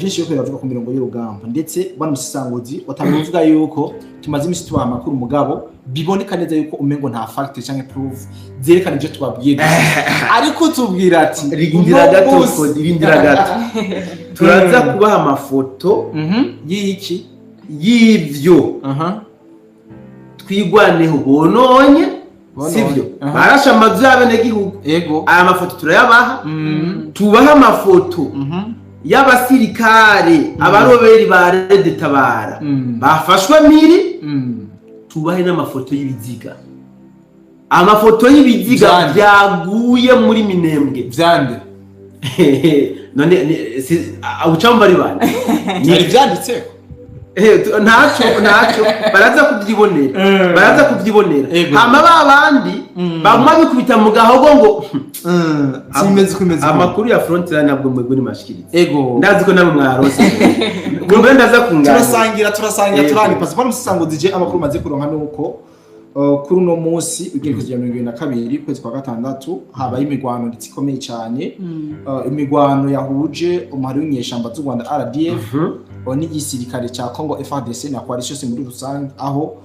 Byinshi biriko biravuga ku mirongo y'urugamba, ndetse bwana Musesanguzi watangiye uvuga yuko tumaze iminsi tubaha amakuru, mugabo biboneka neza yuko umengo nta fact canke proof zerekana ivyo tubabwiye gusa. Ariko tubwira ati Rindira uno gato. munsi- Rindira gato, turaza kubaha amafoto. Y'iki? Y'ivyo Twigwaneho bononye. Bononye. Sivyo? Aha. Barashe amazu y'abenegihugu. Aya mafoto turayabaha. Tubaha amafoto y'abasirikare, abaroberi ba RED Tabara bafashwe miri. Tubahe n'amafoto y'ibiziga, amafoto y'ibiziga Vyande. byaguye muri Minembwe. Vyande? None ucamo bari bande? Byari vyanditseko. Ntacyo, baraza kubyibonera. Baraza kubyibonera. Hama ba bandi baguma bikubita mu gahogo ngo Simeze uko imeze. Amakuru ya frontline ntabwo mwebwe ni mashikiriza. Ndazi ko namwe mwarose, kumbe ndaza kunganira. Turasangira, turasangira. Turani pasi bwana Musesanguzi, je amakuru maze kuronka nuko kuri uno munsi ugerekezo rya 22 ukwezi kwa gatandatu habaye imigwano ndetse ikomeye cyane. Imigwano yahuje umuhari w'inyeshamba z'u Rwanda RDF n'igisirikare cya Congo FARDC na coalition yose muri rusange, aho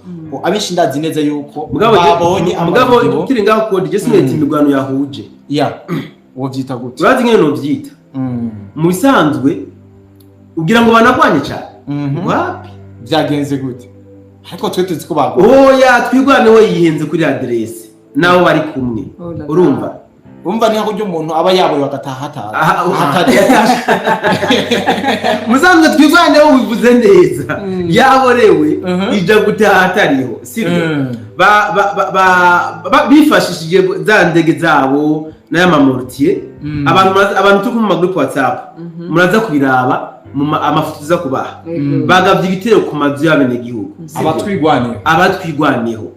abenshi ndazi neza yuko Mugabo babonye mugabo amavideo. Kiri ngaho kodi je sineti imigwano yahuje. Ya, wovyita gute? Urazi ngene novyita? Mu bisanzwe ugira ngo banagwanye cyane. Wapi. Byagenze gute? Ariko twe tuzi ko bagwa. Oya, Twigwaneho yihenze kuri adresse nabo bari kumwe. Oh la la. Urumva? Umva, ni nko kurya umuntu aba yaboye agataha hataha. Aha, hatari. Musanzwe Twigwaneho bivuze neza, yaborewe ija gutaha atariho, sibyo? Bifashishije za ndege zabo n'aya mortier. Abantu turi kumwe mu magroup WhatsApp, muraza kubiraba mu amafoto tuza kubaha. Bagavye ibitero ku mazu y'abenegihugu. Abatwigwaniye. Abatwigwaneho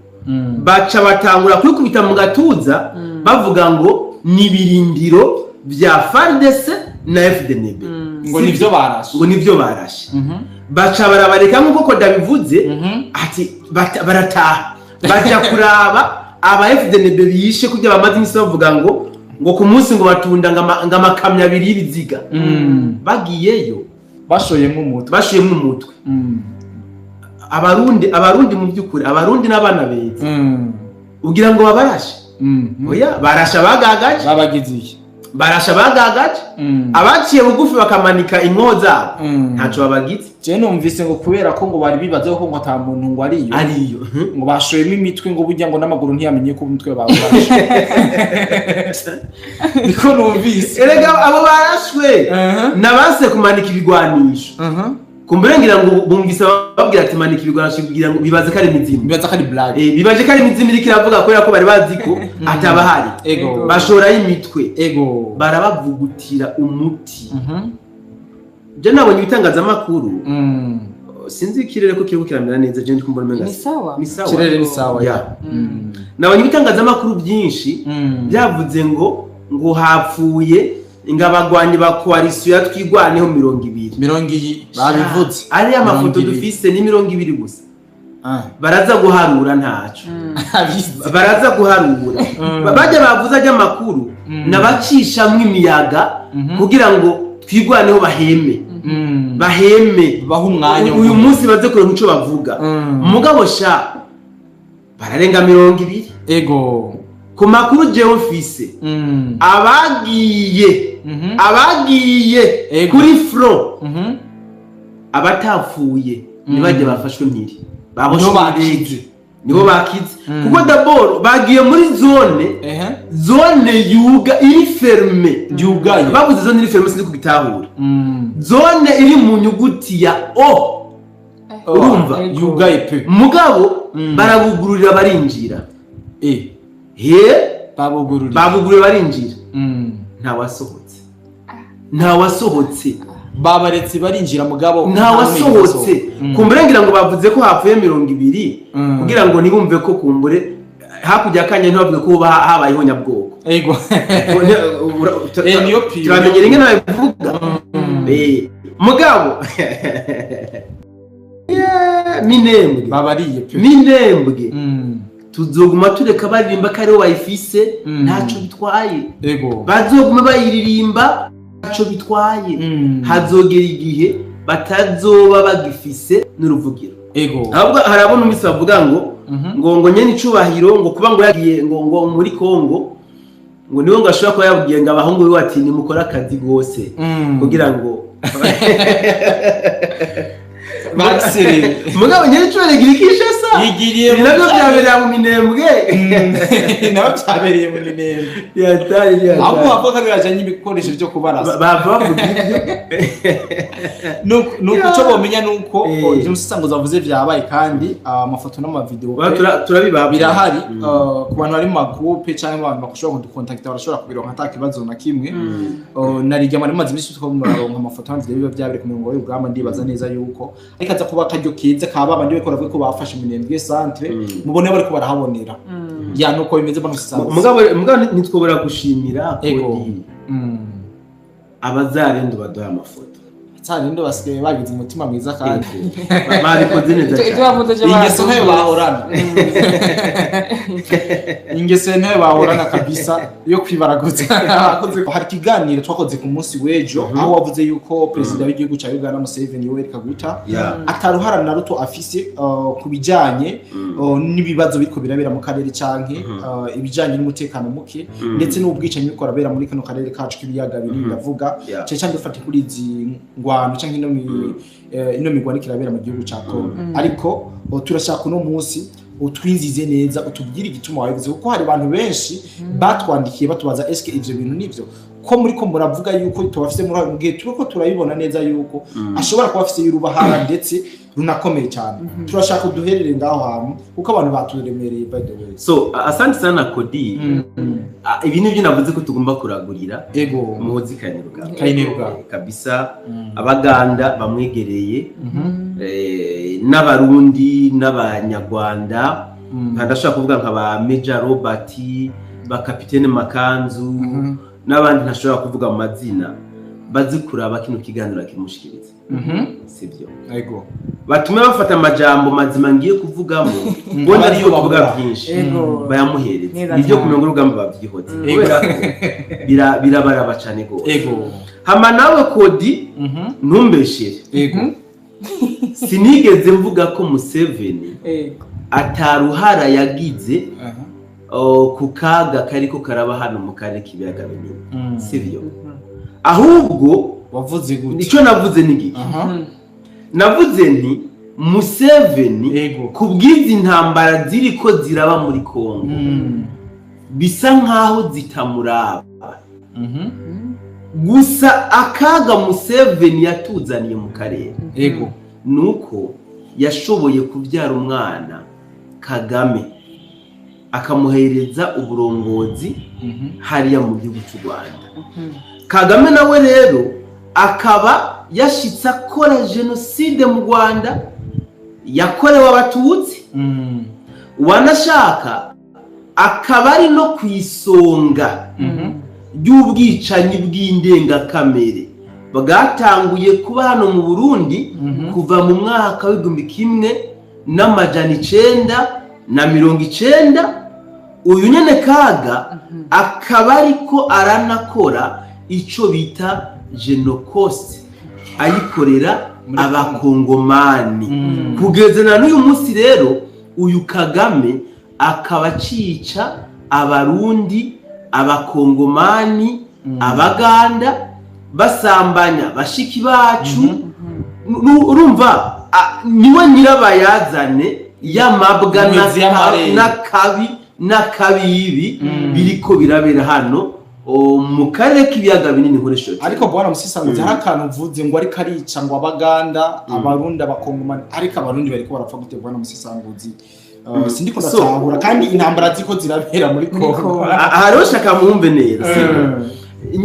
baca batangura kwikubita mu gatuza, bavuga ngo ni ibirindiro vya FARDC na FDNB. Ngo nivyo barashe. Ngo nivyo barashe. Baca barabareka nk'uko koda bivuze ati barataha, baja kuraba aba FDNB bishe kugira bamaze iminsi bavuga ngo ku munsi ngo batunda ngo amakamyo abiri y'ibiziga. Bagiyeyo bashoyemwo umutwe. Bashoyemwo umutwe. Abarundi mu by'ukuri, Abarundi n'abana beza. Ugira ngo babarashe? Oya, barasha bagagaje. Babagize iki? Barasha bagagaje. Abaciye bugufi bakamanika inkoho zabo, ntaco babagize. Je numvise ngo kubera ko ngo bari bibaza ko ngo ata muntu ngo ariyo. Ariyo. Ngo bashoyemo imitwe, ngo burya ngo n'amaguru ntiyamenye ko umutwe bawurashe. Niko numvise. Erega abo barashwe nabase kumanika ibigwanisho. Kumbure ngira ngo bumvise bababwira ati manika ibigwanisho, kugira ngo bibaze ko ari imizimu. Bibaza ko ari blague. Bibaje ko ari imizimu iriko iravuga, kubera ko bari bazi ko atabahari. Bashorayo imitwe. Barabavugutira umuti. Je nabonye ibitangazamakuru. Sinzi ikirere ko kiriko kiramera neza, je ndi kumbona umenga Ni sawa. Ni sawa. Kirere ni sawa. Ya. Nabonye ibitangazamakuru byinshi byavuze ngo hapfuye ngo abagwanyi ba coalition ya Twigwaneho 20. Mirongo iyi babivuze. Ariya mafoto 20. dufise ni 20 gusa. Baraza guharura, ntaco. Abizi. Baraza guharura. Bajya bavuze ajya amakuru nabacishamwo imiyaga kugira ngo Twigwaneho baheme. Baheme. Baha umwanya. Uyu munsi baze kuronka ico bavuga. Mugabo sha, bararenga 20. Ku makuru jewe mfise, abagiye abagiye kuri front, abatapfuye ntibajye bafashwe mpiri. Nibo bakize. Nibo bakize, kuko d'abord bagiye muri zone zone yuga iri fermée. Yugaye. Bavuze zone iri fermée, sinzi kugitahura. Zone iri mu nyuguti ya O, urumva? Yugaye pe. Mugabo barabugururira barinjira. He. Babugururiye. Babugururira barinjira. Nta wasohotse, nta wasohotse. Babaretse barinjira, mugabo nta wasohotse. Kumbure ngira ngo bavuze ko hapfuye 20 kugira ngo ntibumve ko kumbure hakurya akanya ntibavuge ko habayeho nyabwoko. Niyo piyo. Turamenyera ingene babivuga. Mugabo Yeah, Minembwe. Babariye pe. Minembwe tuzoguma tureka baririmba ko aribo bayifise. Ntaco bitwaye. Bazoguma bayiririmba. Ntaco bitwaye, hazogera igihe batazoba bagifise n'uruvugiro. Ahubwo harabona umisi bavuga ngo ngo nyene icubahiro, ngo kuba ngo yagiye ngo muri Kongo, ngo niwe ngo ashobora kuba yabwiye ngo abahungu biwe ati: "Nimukore akazi gose," kugira ngo Bakisere. Mugabo nyene icubahiro igira ikishasa. Yigiriye. Ibi navyo vyabereye mu Minembwe. Nabo byabereye mu Minembwe. Yatari yatari. Ahubwo bavuga ko yajanye ibikoresho byo kubarasa. Bava bavuga ivyo. Nuko icyo bomenya nuko ibyo Musasanguzi avuze vyabaye, kandi amafoto n'amavideo Turabiba. birahari. Ku bantu bari mu magroupe cyangwa abantu bashobora kudukontakita, barashobora kubironka ata kibazo na kimwe. Narijya mwari mumaze iminsi two muraronka amafoto n'amavideo biba byabereye ku mirongo y'urugamba. Ndibaza neza yuko ariko aza kuba akaryo keza ka babandi bariko baravuga ko bafashe Minembwe centre, mubone bariko barahabonera ya nuko bimeze bano Musasanguzi. Mugabo ntitwobora gushimira Ego. Kodi abazarendo baduha amafoto. Cyane, basigaye bagize umutima mwiza kandi Babikoze neza Ibyo cyane. bavuze byo Ingeso ntayo bazi. bahorana, ingeso ntayo bahorana kabisa yo kwibaraguza. Hari ikiganiro twakoze ku munsi w'ejo aho wavuze yuko perezida w'igihugu cya Uganda, Museveni Yoweri Kaguta, ataruhara na ruto afise ku bijanye n'ibibazo biriko birabera mu karere canke ibijanye n'umutekano muke ndetse n'ubwicanyi biriko burabera muri kano karere kacu k'ibiyaga binini. Ndavuga cyane cyane dufate kuri izi ngwano canke ino migwano iriko irabera mu gihugu ca Congo. Ariko turashaka uno munsi utwinzize neza, utubwire igituma wabivuze, kuko hari abantu benshi batwandikiye batubaza: "Eske ivyo bintu nivyo ko muri ko muravuga yuko tubafise muri mu gihe turiko turabibona neza yuko ashobora kuba afise y'urubahara ndetse runakomeye cyane?" Turashaka uduherere ngaho hantu kuko abantu baturemereye, by the way. So, asante sana Kodi. Ibi nibyo navuze ko tugomba kuragurira Muhozi Kainerugaba. Kainerugaba. Kabisa, abaganda bamwegereye, n'abarundi n'abanyarwanda, nka ndashobora kuvuga nka ba Major Robert, ba Kapitene Makanzu n'abandi ntashobora kuvuga mu mazina, bazi kuraba kino kiganiro kimushikiriza, sibyo? Ego. Batume bafata amajambo mazima ngiye kuvugamo, bo Aba ndariyo ariyo kuvuga bavuga. byinshi, bayamuhereze. Neza Nibyo, cyane. ku mirongo y'urugamba babyihoze, kubera ko birabaraba cyane rwose. Hama nawe Kodi, ntumbeshere. Sinigeze mvuga ko Museveni ataruhara yagize ku kaga kariko karaba hano mu karere k'ibiyaga binini, sibyo? Ahubwo Wavuze gute? icyo navuze ni giki? Navuze nti Museveni, ku bw'izi ntambara ziriko ziraba muri Kongo, bisa nkaho zitamuraba. Gusa akaga Museveni yatuzaniye mu karere nuko yashoboye kubyara umwana Kagame, akamuhereza uburongozi hariya mu gihugu cy'u Rwanda. Kagame nawe rero akaba yashitse akora jenoside mu Rwanda yakorewe abatutsi, wanashaka akaba ari no ku isonga ry'ubwicanyi bw'indengakamere bwatanguye kuba hano mu Burundi kuva mu mwaka w'1990. Uyu nyene Kaga akaba ariko aranakora ico bita genocost, ayikorera Muri abakongomani. Kugeza na n'uyu munsi rero, uyu Kagame akaba acica abarundi, abakongomani, abaganda, basambanya bashiki bacu. Urumva, niwe nyirabayazane y'amabwa Imizi y'amarere. n'akabi n'akabibi biriko birabera hano mu karere k'ibiyaga binini nkoresha. Ariko bwana Musisanguzi, hari akantu uvuze ngo ariko arica ngo abaganda, abarundi, abakongomani, ariko abarundi bariko barapfa gute, bwana Musisanguzi? Sindiko ndatahura, kandi intambara ziko zirabera muri Muri Kongo. Kongo. Aha rero shaka mwumve neza, sibyo?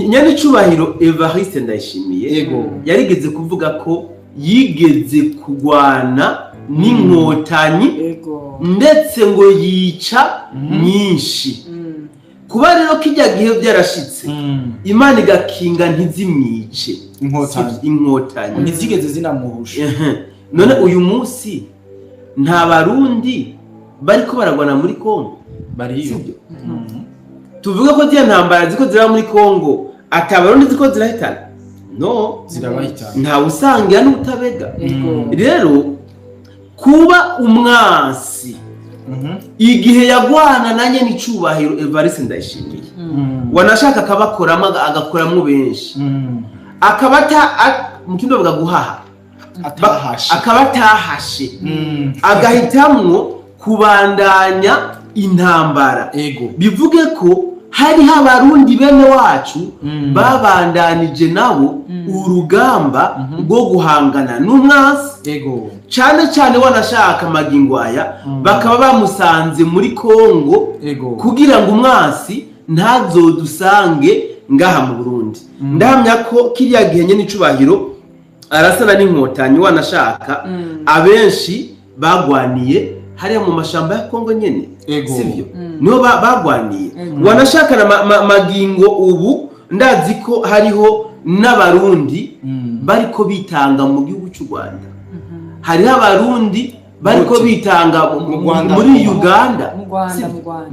Nyenicubahiro Evariste Ndayishimiye yarigeze kuvuga ko yigeze kurwana n'inkotanyi, ndetse ngo yica nyinshi. Kuba rero kijya gihe byarashitse, Imana igakinga ntizimwice. Inkotanyi. Inkotanyi Ntizigeze zinamuhusha. Ehe. None uyu munsi nta barundi bariko baragwana muri Kongo? Bariyo. Sibyo? Tuvuge ko ziriya ntambara ziko ziraba muri Kongo ati abarundi ziko zirahitana? No, Zirabahitana. Ntawe usangira n'utabega. Rero kuba umwansi igihe yagwana na nyene icubahiro Evariste Ndayishimiye, wanashaka akabakoramo, agakoramo benshi, akaba mu kindi bavuga guhaha, Atahashe. Akaba atahashe, agahitamwo kubandanya intambara, bivuge ko hariho Abarundi bene wacu babandanije nabo urugamba rwo guhangana n'umwansi, cyane cyane wanashaka amagingo aya bakaba bamusanze muri Kongo kugira ngo umwansi ntazodusange ngaha mu Burundi. Ndahamya ko kiriya gihe nyene icubahiro arasana n'Inkotanyi, wanashaka abenshi bagwaniye hariya mu mashamba ya Kongo nyene, sivyo? Niho bagwaniye. Wanashaka na magingo ubu ndazi ko hariho n'Abarundi bariko bitanga mu gihugu cy'u Rwanda, hariho Abarundi bariko Gute? bitanga Mu Rwanda. muri Uganda. Mu Rwanda. Sivyo? Mu Rwanda.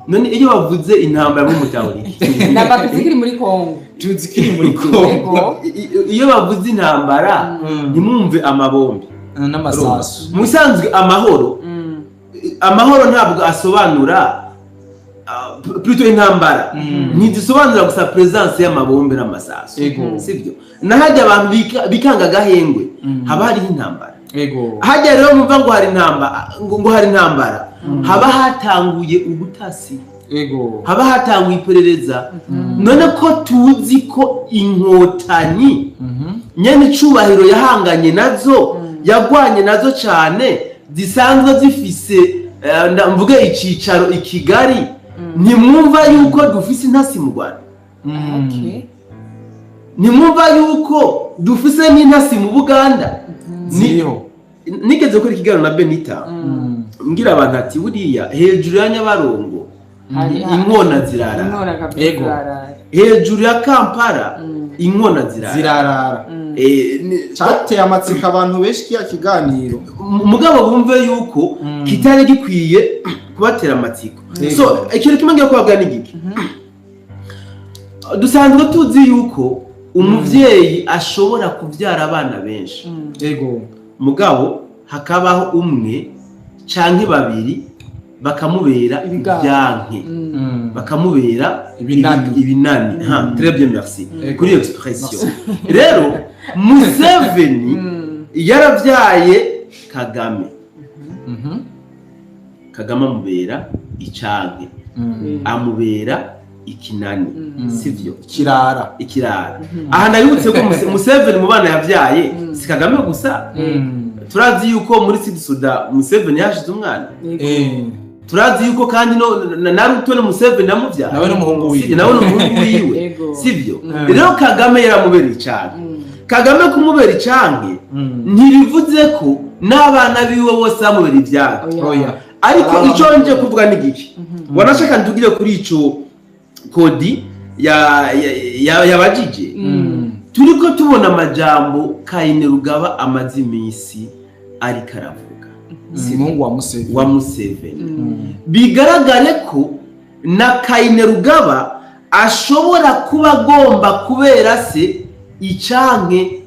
None iyo bavuze intambara mu mutahuri? Intambara zikiri muri Kongo. Tuzi kiri muri Kongo. Iyo bavuze intambara, ntimwumve amabombe n'amasasu. Mu bisanzwe amahoro, amahoro ntabwo asobanura, plutôt intambara ntizisobanura gusa présence y'amabombe n'amasasu, sibyo? Nahajya abantu bikanga agahengwe, haba hariho intambara. Hajya rero mumva ngo hari intambara, ngo hari intambara, haba hatanguye ubutasi, haba hatanguye iperereza. None ko tuzi ko Inkotanyi nyene icubahiro yahanganye nazo, yagwanye nazo cyane, zisanzwe zifise mvuge icicaro i Kigali, ntimwumva yuko dufise intasi mu Rwanda? Ntimwumva yuko dufise n'intasi mu Buganda? Ziriho. Nigeze gukora ikiganiro na Benita, mbwira abantu ati buriya hejuru ya Nyabarongo inkona zirarara. Inkona kabisa. Ego. Zirarara. Hejuru ya Kampala inkona zirarara. Zirarara. Cyateye amatsiko abantu benshi kiya kiganiro. Mugabo bumve yuko kitari gikwiye kubatera amatsiko. So ikintu kimwe ngiye kubabwira ni giki: dusanzwe tuzi yuko umuvyeyi ashobora kuvyara abana benshi, mugabo hakabaho umwe canke babiri bakamubera Ibigango. ibyanke, bakamubera Ibinani. Ibinani. Ha, très bien, merci kuri expression. Rero Museveni yaravyaye Kagame, Kagame amubera icanke, amubera ikinani, sivyo? Kirara. Ikirara. Aha nabibutse ko Museveni mu bana yavyaye si Kagame gusa. Turazi yuko muri Sud Sudan Museveni yashize umwana. Turazi yuko kandi no na Ruto na Museveni yamuvyara. Nawe n'umuhungu wiwe. Nawe n'umuhungu wiwe, sivyo? Rero Kagame yaramubera icanke. Kagame kumubera icanke ntibivuze ko n'abana biwe bose bamubera ibyanke. Oya. Ariko Abana icyo nje kuvuga ni giki? Wanashaka ndugire kuri ico kodi yabajije. Turiko tubona amajambo Kayine Rugaba amaze iminsi ariko aravuga. Umuhungu wa Museveni. Wa Museveni. Bigaragare ko na Kayine Rugaba ashobora kuba agomba kubera se icanke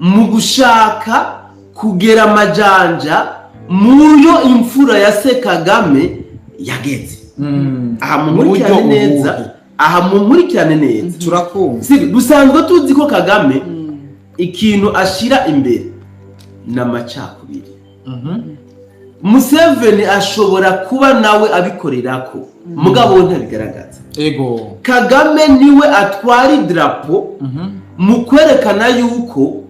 mu gushaka kugera amajanja muyo imfura ya se Kagame yageze. Aha munkurikirane Mu buryo neza. ubuhe? Aha munkurikirane neza. Turakumva. Si dusanzwe tuzi ko Kagame ikintu ashira imbere ni amacakubiri. Museveni ashobora kuba nawe abikorerako, mugabo we ntabigaragaza. Kagame niwe atwara idarapo mu kwerekana yuko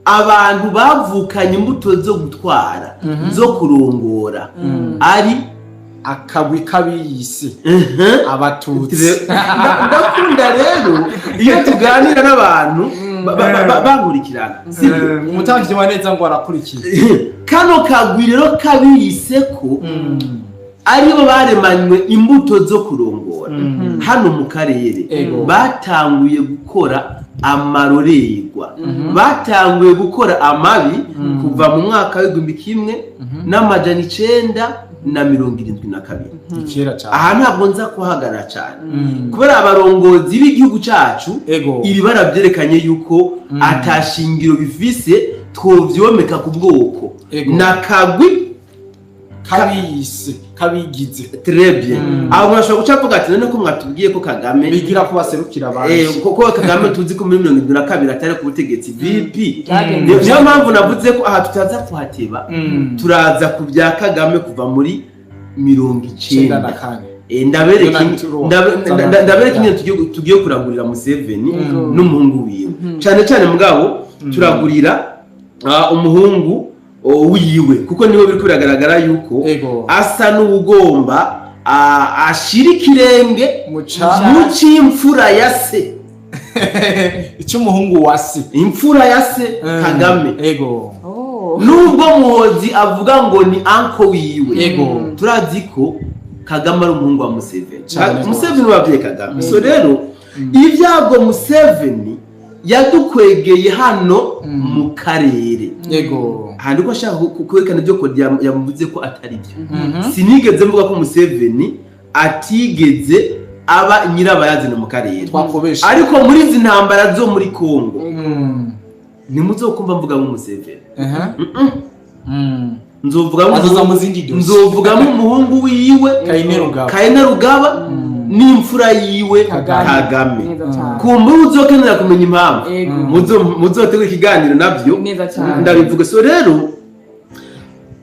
abantu bavukanye imbuto zo gutwara, zo kurongora ari akagwi k'abiyisi Abatutsi. Ndakunda rero iyo tuganira n'abantu bankurikirana, sibyo? Umutambyi wa neza ngo arakurikiye. Kano kagwi rero kabiyise ko aribo baremanywe imbuto zo kurongora hano mu karere, batanguye gukora. Amarorerwa batanguye gukora amabi kuva mu mwaka w'1972. Ni kera cyane. Aha ntabwo nza kuhagarara cyane kubera abarongozi b'igihugu cyacu ibi barabyerekanye yuko atashingiro bifise twovyomeka ku bwoko nakagwi kabise kabigize. Très bien. Aho murashobora guca avuga ati: "None ko mwatubwiye ko Kagame bigira ko baserukira abandi." Kuko Kagame tuzi ko muri 72 atari ku butegetsi VP. Byagenze. Niyo mpamvu navuze ko aha tutaza kuhateba. Turaza ku bya Kagame kuva muri mirongo icenda na icenda kane. Ndabereka Donald Trump. ndabereka ingene tugiye kurangurira Museveni n'umuhungu wiwe cyane cyane. Mugabo turagurira umuhungu wiwe kuko niwe biriko biragaragara yuko asa n'uwugomba ashira ikirenge muca mu c'imfura ya se. Icy'umuhungu wa se. Imfura ya se Kagame. Oh. Nubwo Muhozi avuga ngo ni uncle wiwe, turazi ko Kagame ari umuhungu wa Museveni. Cyane rwose. Museveni wabyaye Kagame. So rero ibyago Museveni yadukwegeye hano mu karere, aha ndiko ashaka kwerekana ibyo Kodi yamuvuze ko atari byo. Sinigeze mvuga ko Museveni atigeze aba nyirabayazana mu karere, twakobesha. Ariko muri izi ntambara zo muri Kongo ntimuzokumva mvuga ngo Museveni. Nzovugamo Azoza mu zindi dossier. Nzovugamo umuhungu wiwe Kainerugaba. Kainerugaba n'imfura yiwe Kagame. Kagame. Neza cyane. Kumbura uzokenera kumenya impamvu, muzotegura ikiganiro nabyo Neza cyane. ndabivuga. So rero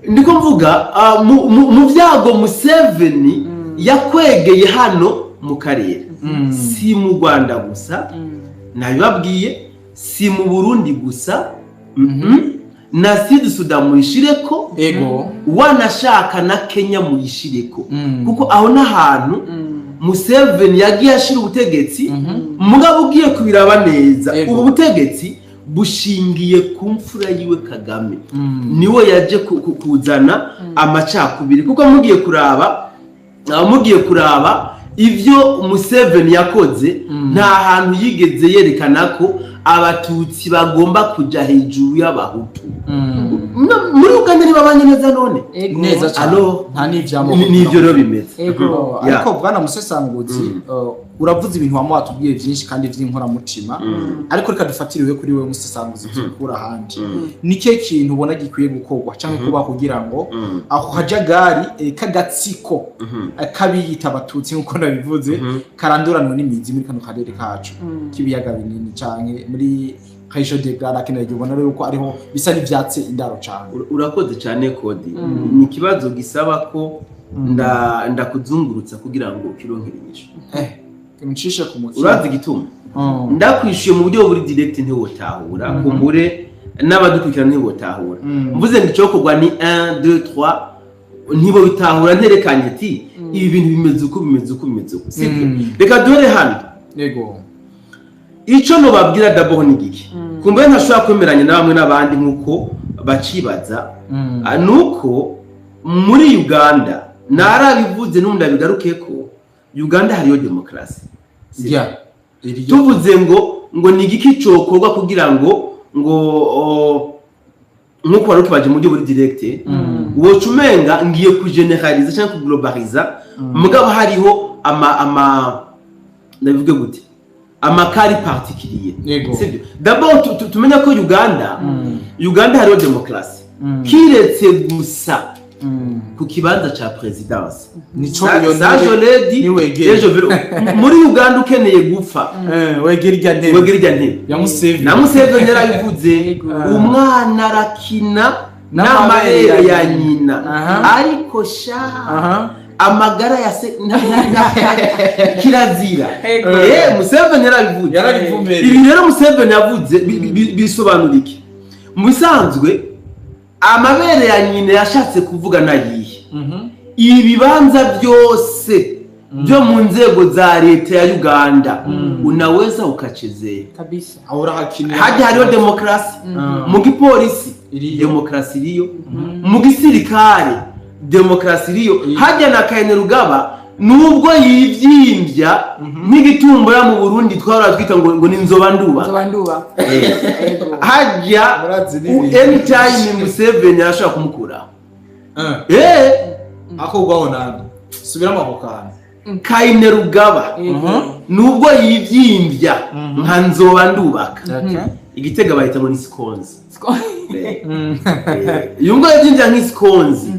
ndiko mvuga mu byago Museveni yakwegeye hano mu karere, si mu Rwanda gusa, nabibabwiye, si mu Burundi gusa, na Sud Sudan muyishireko, wanashaka na Kenya muyishireko, kuko aho n'ahantu Museveni yagiye ashira ubutegetsi. Mugabo ugiye kubiraba neza, ubu butegetsi bushingiye ku mfura yiwe Kagame. Niwe yaje kuzana amacakubiri, kuko mugiye kuraba ivyo Museveni yakoze, nta hantu yigeze yerekana ko Abatutsi bagomba kuja hejuru y'Abahutu. Muri Uganda ntibabanye neza none? Neza cyane. Alors, nta n'ivyamoko. Nivyo rero bimeze. Ariko bwana Musesanguzi, uravuze ibintu wama watubwiye byinshi kandi by'inkoramutima, ariko reka dufatire kuri wewe Musesanguzi tukura ahandi. Ni kihe kintu ubona gikwiye gukorwa cyangwa kuba kugira ngo ako kajagari k'agatsiko k'abiyita Abatutsi nk'uko nabivuze karanduranwe n'imizi muri kano karere kacu k'ibiyaga binini, canke muri région des Grands Lacs? Nayo ubona rero ko ariho bisa n'ivyatsi indaro cane. Urakoze cyane, Kodi. Ni ikibazo gisaba ko ndakuzungurutsa kugira ngo ukironkere inyishu. Ncishe ku mutima. Urazi igituma? Ndakwishyuye mu buryo buri direct ntiwotahura, kumbure n'abadukurikirana ntiwotahura. Mvuze ngo icyokorwa ni 1 2 3, ntibo bitahura. Nterekanye ati ibi bintu bimeze uko, bimeze uko, bimeze uko, sibyo? Reka duhere hano. Icyo nubabwira d'abord ni giki, kumbure ntashobora kwemeranya na bamwe n'abandi nk'uko bacibaza. Nuko muri Uganda, narabivuze n'ubundi ndabigaruke ko Uganda hariyo demokarasi. Ya. Iriyo. Tuvuze ngo ni igiki cokorwa kugira ngo nk'uko wari ukibaje mu buryo buri direct, woca umenga ngiye kugeneraliza cyangwa kuglobaliza. Mugabo hariho ama ndabivuge gute, ama cas particuliers. Sibyo? D'abord tumenya ko Uganda hariho demokarasi, kiretse gusa ku kibanza ca présidence. Nico iyo Sajo lady niwegera. ejo muri Uganda ukeneye gupfa, wegera irya ntebe. Wegera irya ntebe ya Museveni. Na Museveni yarabivuze: "Umwana arakina n'amabere ya nyina, ariko sha amagara ya se kirazira." Museveni yarabivuze. Yarabivumbereye. Ibi rero Museveni yavuze bisobanura iki? Mu bisanzwe amabere ya nyina yashatse kuvuga nayihe? Ibibanza byose byo mu nzego za leta ya Uganda unaweza ukachezea. Kabisa. Aho urahakinira. Hajya hariho demokarasi mu gipolisi, Iriyo. demokarasi iriyo mu gisirikare, demokarasi iriyo. Hajya na Kainerugaba. Nubwo yivyimbya nk'igitumbura, mu Burundi twahora twita ngo ni nzoba nduba. Nzoba nduba. Ego. Hajya Murazi n'ibintu. Anytime Museveni arashobora kumukuraho. Akogwaho nande? Subiramo ako kantu. Kainerugaba, Ego. nubwo yivyimbya nka nzoba ndubaka, igitega bahita ngo ni sikonzi. Yumva yivyimbya nk'isikonzi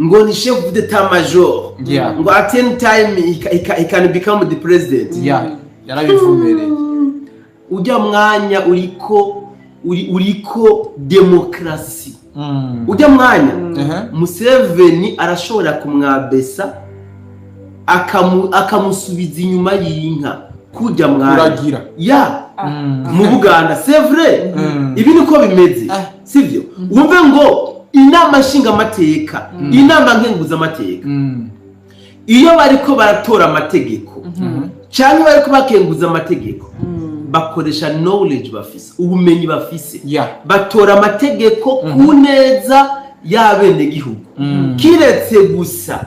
ngo ni chef d'état major, ngo at any time he can become the president. Yeah, yarabivumereye. Ujya mwanya uriko uriko demokarasi, ujya mwanya Museveni arashobora kumwabesa akamusubiza inyuma y'inka kujya mwanya. Uragira. Ya, mu Buganda, c'est vrai, ibi niko bimeze. Sivyo? Wumve ngo inama nshingamateka, inama nkenguzamateka, iyo bariko baratora amategeko cyangwa bariko bakenguza amategeko, bakoresha knowledge bafise, ubumenyi bafise. Batora amategeko ku neza y'abenegihugu, kiretse gusa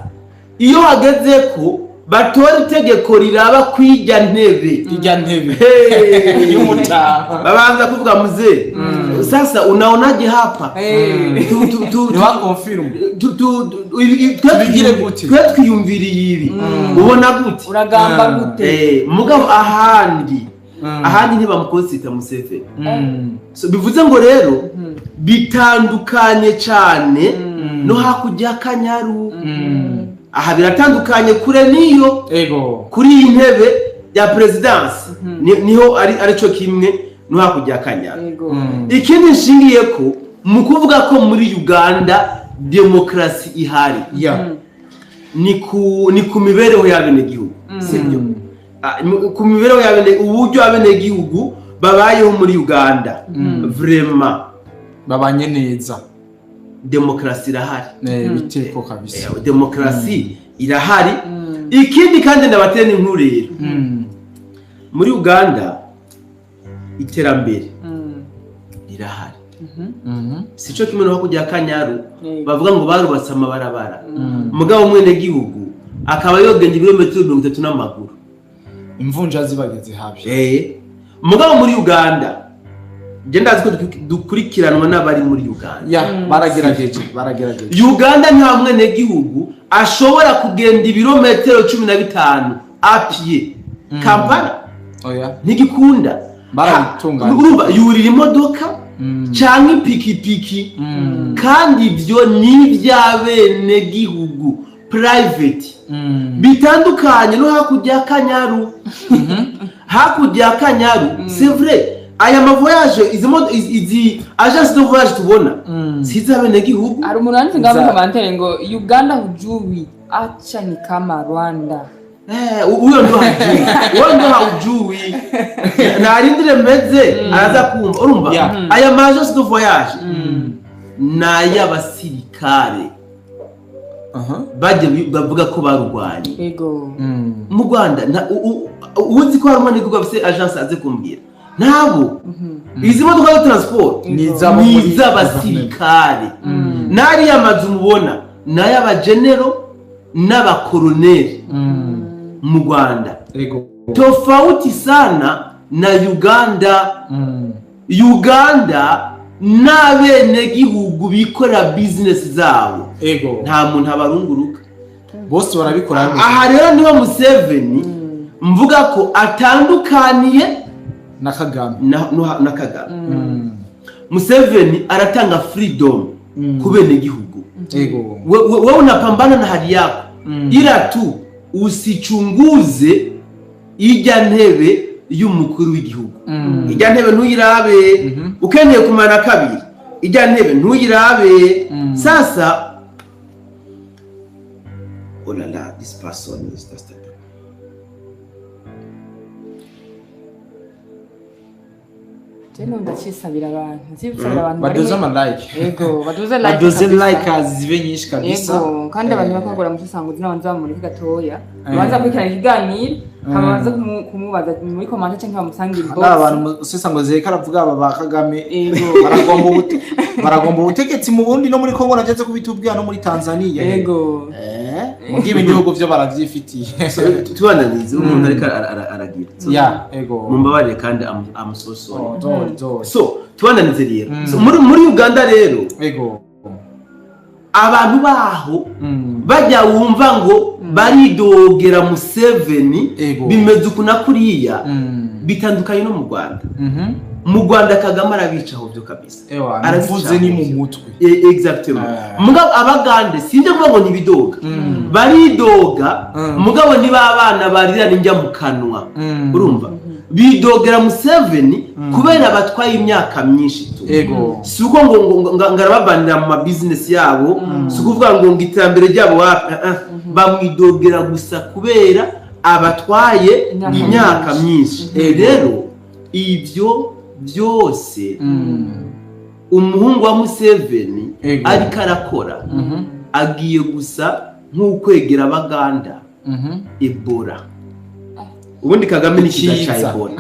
iyo hageze ko batora itegeko riraba kw'ijya ntebe. Ijya ntebe Hey! y'umutama. Babanza kuvuga: "Mzee, sasa unaonaje hapa?" Niba confirm. Tubigire gute? Twe twiyumviriye ibi, ubona gute? Uragamba gute? Mugabo ahandi ntibamukonsita Museveni. So, bivuze ngo rero bitandukanye cyane no hakurya y'Akanyaru. Aha biratandukanye kure niyo kuri iyi ntebe ya présidence, niho ari arico kimwe no hakurya y'Akanyaru. Ikindi nshingiye ko mu kuvuga ko muri Uganda demokarasi ihari, ni ku mibereho y'abenegihugu, sibyo? Ku mibereho y'abene, uburyo abenegihugu babayeho muri Uganda, vraiment babanye neza. Demokarasi irahari. Biteko kabisa. Demokarasi irahari. Ikindi kandi ndabatera inkuru rero, muri Uganda iterambere rirahari, sico kimwe no hakurya y'Akanyaru. Bavuga ngo barubatse amabarabara, mugabo umwenegihugu akaba yogenda ibirometero 30 n'amaguru. Imvunja zibageze habi. Mugabo muri Uganda, je ndazi ko dukurikiranwa n'abari muri Uganda. Ya, baragerageje, baragerageje. Uganda nta mwenegihugu ashobora kugenda ibirometero 15 à pied Kampala. Oya. Ntigikunda. Barabitunganya. Urumva yurira imodoka canke ipikipiki, kandi ibyo ni iby'abenegihugu private. Bitandukanye no hakurya y'Akanyaru. Hakurya y'Akanyaru, c'est vrai, aya ma voyage, izi agence de voyage tubona si iz'abenegihugu. Hari umuntu wanditse ngaho muri commentaire ngo "Uganda hujui, acha ni kama Rwanda." Huyo ndo hajui, huyo ndo haujui, narindire meze araza kumva. Urumva, aya ma agence de voyage ni ay'abasirikare. Bajya bavuga ko barurwanye. Mu Rwanda uzi ko hari umwenegihugu afise agence aze kumbwira? Ntabo. Izi modoka za transport Ni iz'abo ni muri iz'abasirikare. N'ariya mazu mubona ni ay'abagenero n'abakoroneri mu Rwanda. Tofauti sana na Uganda. Uganda n'abenegihugu bikorera business zabo. Nta muntu abarunguruka. Bose barabikora. Aha rero niho Museveni mvuga ko atandukaniye na Kagame. na Kagame. Museveni aratanga freedom ku benegihugu. Wewe unapambana na hali yako, ila tu usichunguze ijya ntebe y'umukuru w'igihugu. Ijya ntebe ntuyirabe. Ukeneye kumara kabiri, ijya ntebe ntuyirabe. Sasa, oh la la, this person is just Je ndacisabira abantu, ndacisabira abantu bari Baduze ama like. Yego, baduze like Baduze kabisa. like zibe nyinshi kabisa. Yego, kandi abantu bakagura mu gisango n'abantu bamureke gatoya, babanza kurikirana ikiganiro. Hama baze kumubaza muri commentaire canke bamusange inbox. N'abantu usesa ngo zeka aravuga aba ba Kagame. Ego. Baragomba ubutegetsi mu Burundi no muri Kongo, nageze kubitubwira, no muri Tanzania. Ego. Mugihe ibindi bihugu vyo baravyifitiye. So, tubananize umuntu ariko aragira. So, Ya, ego. mumbabarire kandi I'm so sorry. Oh, don't, don't. So tubananize rero. So, muri Uganda rero, Ego. abantu baho bajya wumva ngo baridogera Museveni, Ego. bimeze uku na kuriya, bitandukanye no mu Rwanda. Mu Rwanda Kagame arabicaho byo kabisa. Ewa, Arabicaho mvuze ni mu byo. mutwe. Exactement. Ah. Mugabo abagande sinjye kuvuga ngo ntibidoga, baridoga, mugabo niba abana barira ninjya mu kanwa. Urumva bidogera Museveni kubera batwaye imyaka myinshi tu. Ego. Si uko ngo arababanira mu mabizinesi yabo, si ukuvuga ngo iterambere ryabo wapi, ah, ah. Bamwidogera gusa kubera abatwaye imyaka imyaka myinshi. Ego. Rero ibyo byose umuhungu wa Museveni Ego. ariko arakora, agiye gusa nk'ukwegera abaganda Ebola. Ubundi Kagame ni kiza ca Kiza. Ebola.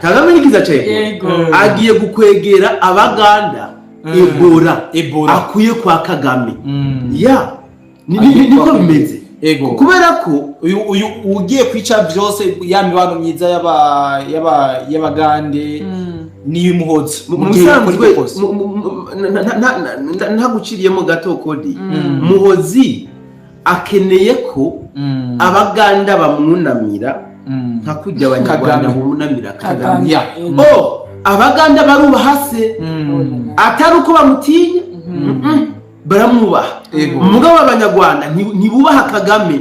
Kagame ni kiza ca Ebola. Yego. Agiye gukwegera abaganda Ebola. Ebola. Akwiye kwa Kagame. Ya, Agiye niko kwa bimeze. Ego. Kubera ko uyu ugiye kwica byose, ya mibano myiza y'abagande niyo imuhoza mu bisanzwe ntaguciriyemo gato kodi, Muhozi akeneye ko abaganda bamwunamira nka kurya abanyarwanda Kagame. bunamira Kagame. Kagame. Ya. Yego. Oh, abaganda barubaha se, atari uko bamutinya, baramwubaha. Ego. Mugabo abanyarwanda ntibubaha Kagame.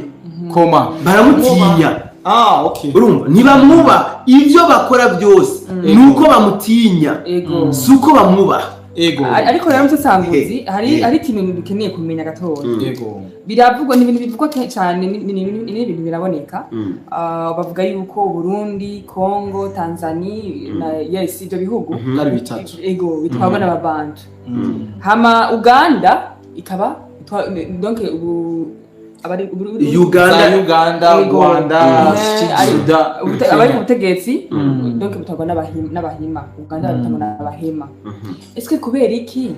Koma. Baramutinya. Ah, okay. Urumva ntibamwubaha, ibyo bakora byose ni uko bamutinya, Ego. si uko bamwubaha. Ego. Ariko rero musasanguzi, hari Eh. hari ikintu dukeneye kumenya gatoya. Ego. Biravugwa, ni ibintu bivugwa cyane, ni ibintu biraboneka. Ah, bavuga yuko Burundi, Congo, Tanzania na yes, ibyo bihugu Ari bitatu. Ego, bitwarwa n'ababantu. Hama Uganda ikaba donc ubu abari Uganda. Za Uganda, Ego. Rwanda, Sudan, abari ku butegetsi, donc butwarwa n'abahima. Uganda babitangwa n'abahema. Ese kubera iki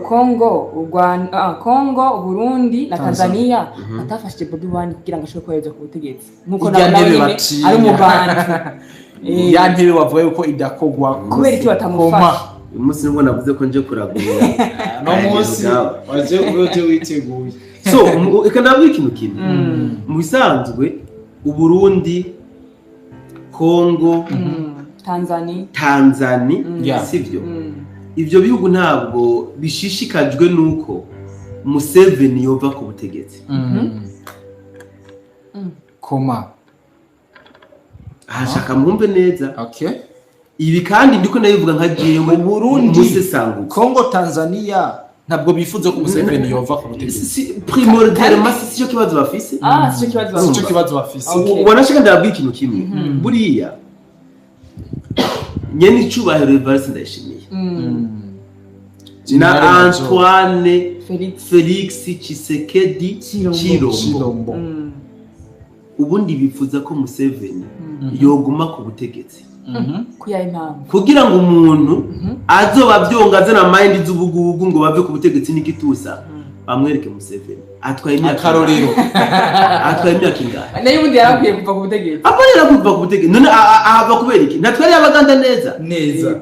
Congo, u Rwanda, ah, Congo, Burundi na Tanzania. Tanzania batafashije Bobi Wine kugira ngo ashobore koherezwa ku butegetsi nkuko Irya nawe ntebe nyene batinya. ari umubantu? Ya ntebe bavuga yuko idakogwa. Kubera iki batamufasha? Uyu munsi nibwo navuze ko nje kuragura. No munsi waje uje witeguye. So reka ndabwira ikintu kimwe. Mu bisanzwe Uburundi, Kongo, Tanzania. Tanzania, Yeah. sibyo? Ibyo bihugu ntabwo bishishikajwe n'uko Museveni yova ku butegetsi. Koma. Ahashaka mwumve neza. Okay. Ibi kandi ndiko ndabivuga nka jewe Uburundi, musesanguzi. Kongo, Tanzania ntabwo bifuza ko Museveni yova ku butegetsi. Primordialement si cyo kibazo bafise. Ah, sico kibazo. Si cyo kibazo bafise. Okay. Wanashaka ndababwira ikintu kimwe. Buriya nyene icubahiro Evariste Ndayishimiye na General Major. Antoine Felix. Felix Tshisekedi Chilombo. Chilombo, Chilombo. Ubundi bifuza ko Museveni yoguma ku butegetsi Kuya impamvu. kugira ngo umuntu azoba abyonga azana mayindi z'ubugugu ngo bave ku butegetsi n'igitusa, bamwereke Museveni atwaye imyaka Akarorero. ingahe? Atwaye imyaka ingahe? Nayo ubundi yarakwiye kuva ku butegetsi. Apa yari kuva ku butegetsi none ahava kubera iki? Ntatwari abaganda neza? Neza.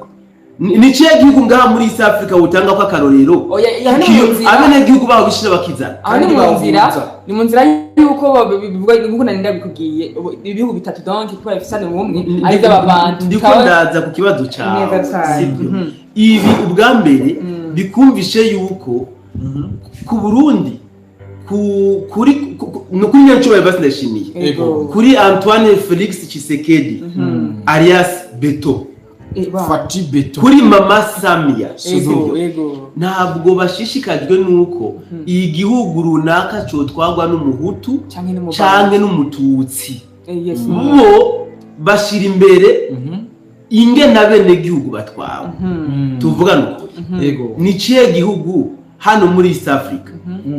Ni cihe gihugu ngaha muri East Africa wotanga ko akarorero Oya, ya ni mu nzira. Abenegihugu baho bishira bakizana? Aho ni Kandi mu nzira, bahuza. ni mu nzira yuko bivuga nkuko nari ndabikubwiye, ibihugu bitatu donc kuba bifisane ubumwe ari by'ababantu. Ndiko ndaza ku kibazo cyawe. Neza cyane. Sibyo? Ibi ubwa mbere bikumvishe yuko ku Burundi, ku kuri no kuri Nyancubahiro Evariste Ndayishimiye, Ego. kuri Antoine Felix Tshisekedi alias Beto, Fati Beto. kuri Mama Samia, Ego, sibyo? ego. Ntabwo bashishikajwe nuko igihugu runaka cotwagwa n'umuhutu Canke n'umubantu. canke n'umututsi. Yes. Bo bashira imbere ingene abenegihugu batwawe. Tuvugane ukuri, Ego. ni cihe gihugu hano muri East Africa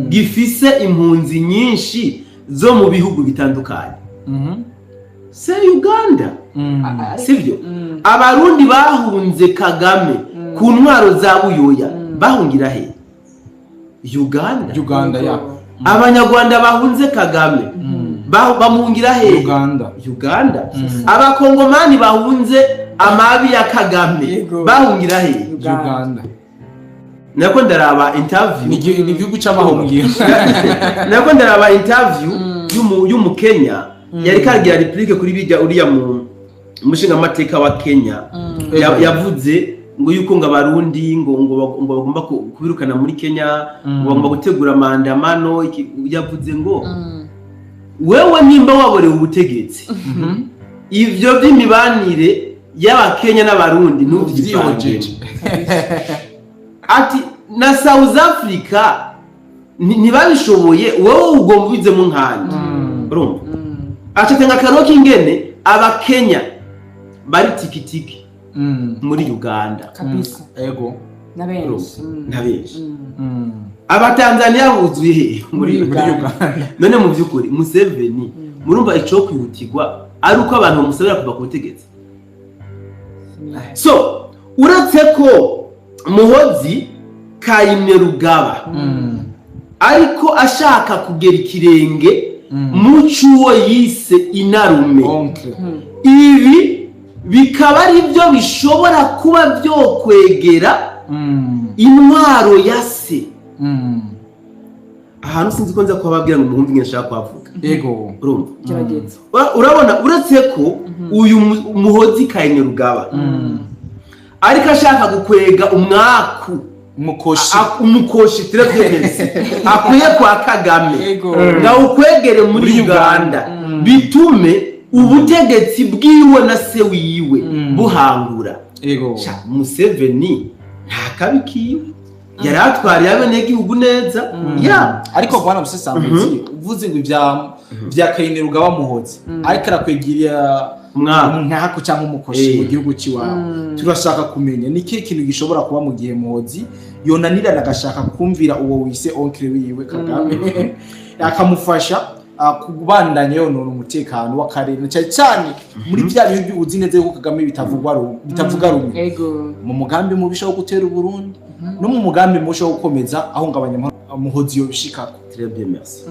gifise impunzi nyinshi zo mu bihugu bitandukanye? C'est Uganda. Sibyo? Abarundi bahunze Kagame ku ntwaro za Buyoya bahungira he? Uganda. Uganda ya. Abanyarwanda bahunze Kagame bamuhungira he? Uganda. Uganda. Abakongomani bahunze amabi ya Kagame bahungira he? Uganda. Nako ndaraba interview. Ni igihugu c'amahungiro. Nako ndaraba interview y'umukenya yari kagira réplique kuri bijya uriya mu umushingamateka wa Kenya yavuze ngo yuko ngo abarundi ngo bagomba kubirukana muri Kenya, ngo bagomba gutegura maandamano. Yavuze ngo wewe nimba waborewe ubutegetsi, ivyo by'imibanire y'abakenya n'abarundi ntuvyivange. Uvyihojeje. Ati na South Africa ntibabishoboye, wowe ugomba ubizemo nkandi. Urumva, acatanga akaroro k'ingene abakenya bari tikitiki muri Uganda. Kabisa. Ego. Na benshi. Na benshi. Abatanzaniya buzuye he? Muri muri Uganda. Uganda. None mu by'ukuri Museveni, murumva ico kwihutirwa ari uko abantu bamusabira kuva ku butegetsi? So uretse ko Muhozi Kainerugaba ariko ashaka kugera ikirenge mu cyuwo yise inarume, Oncle. Ibi bikaba ari byo bishobora kuba byokwegera intwaro ya se. Ahantu sinzi ko nza kuhababwira ngo muhumve ingene nshaka kuhavuga. Ego. Urumva? Gerageza. Urabona, uretse ko uyu Muhozi Kainerugaba ariko ashaka gukwega umwaku, umukoshi, umukoshi très akwiye kwa Kagame, ngawukwegere muri Muri Uganda, bitume ubutegetsi bwiwe na se wiwe buhangura. Ego. Sha, Museveni nta kabi kiwe, yari atwariye abenegihugu neza ya. Ariko bwana Musesambuzi, uvuze ngo ibya Kainerugaba Muhozi ariko arakwegera umwaka, umwaku cyangwa umukoshi mu gihugu cy'iwawe, turashaka kumenya ni ikihe kintu gishobora kuba mu gihe Muhozi yonanirana agashaka kumvira uwo wise oncle wiwe Kagame, akamufasha kubandanya yonona umutekano w'akarere, cyane cyane muri bya bihugu uzi neza yuko Kagame bitavuga rumwe mu mugambi mubisha wo gutera Uburundi no mu mugambi mubisha wo gukomeza ahungabanya amahoro. Muhozi yobishikako? Très bien, merci.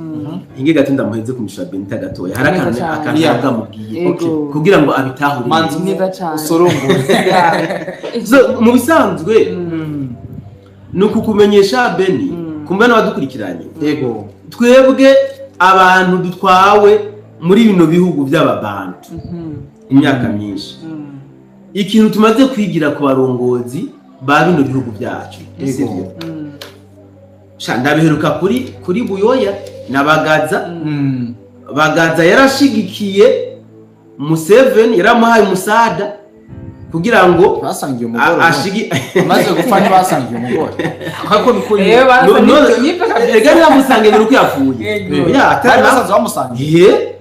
Inge gato ndamuheze kumishura Benita gatoya, hari Neza akantu cyane. akantu bwamubwiye kugira ngo abitahure. Manzi. Neza cyane. Usorongore. So, mu bisanzwe ni ukukumenyesha Beni, kumbe n'abadukurikiranye, twebwe abantu dutwawe muri bino bihugu by'ababantu imyaka myinshi, ikintu tumaze kwigira ku barongozi ba bino bihugu byacu, sivyo? Sha, ndabiheruka kuri Buyoya na Bagaza. Bagaza yarashigikiye Museveni, yaramuhaye umusada kugira ngo basangiye umugore. Ashigi amaze gupfa ntibasangiye umugore, ariko niko Basa nibyo kabisa. Ega ntibamusangiye ngo uko yapfuye. Ya, bari basanzwe bamusangiye. Ye,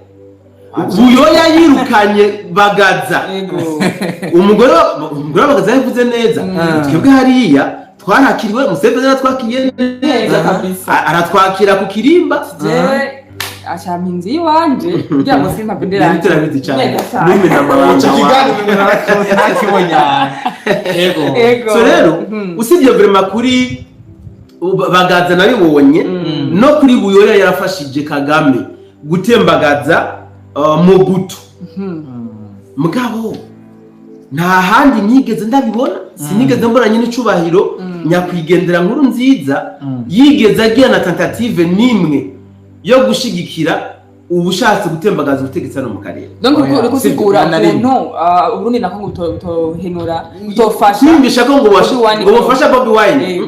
Buyoya yirukanye Bagaza. Umugore wa Bagaza yavuze neza. Twebwe hariya twarakiriwe, Museveni yaratwakiriye neza. Neza kabisa. Aratwakira ku kirimba. Jewe acampa inzu y'iwanje kugira ngo simpave Nari turabizi cyane. Neza cyane. Numena amabanga Icyo wawe. kiganiro nakibonye. Yego. Ego. So rero, usibye vraiment kuri Bagaza nabibonye, no kuri Buyoya yarafashije Kagame gutembagaza Mobutu. Mugabo nta handi nigeze ndabibona, sinigeze mbona nyine icubahiro nyakwigendera Nkuru Nziza yigeze agira na tentative n'imwe yo gushigikira ubushatse gutembagaza ubutegetsi hano mu karere. Donc Oya, uko usigura sibyo, na rimwe. ukuntu Uburundi na Kongo butohenura, butofasha Kwiyumvisha ko ngo Bobi Wine. ngo bufasha Bobi Wine.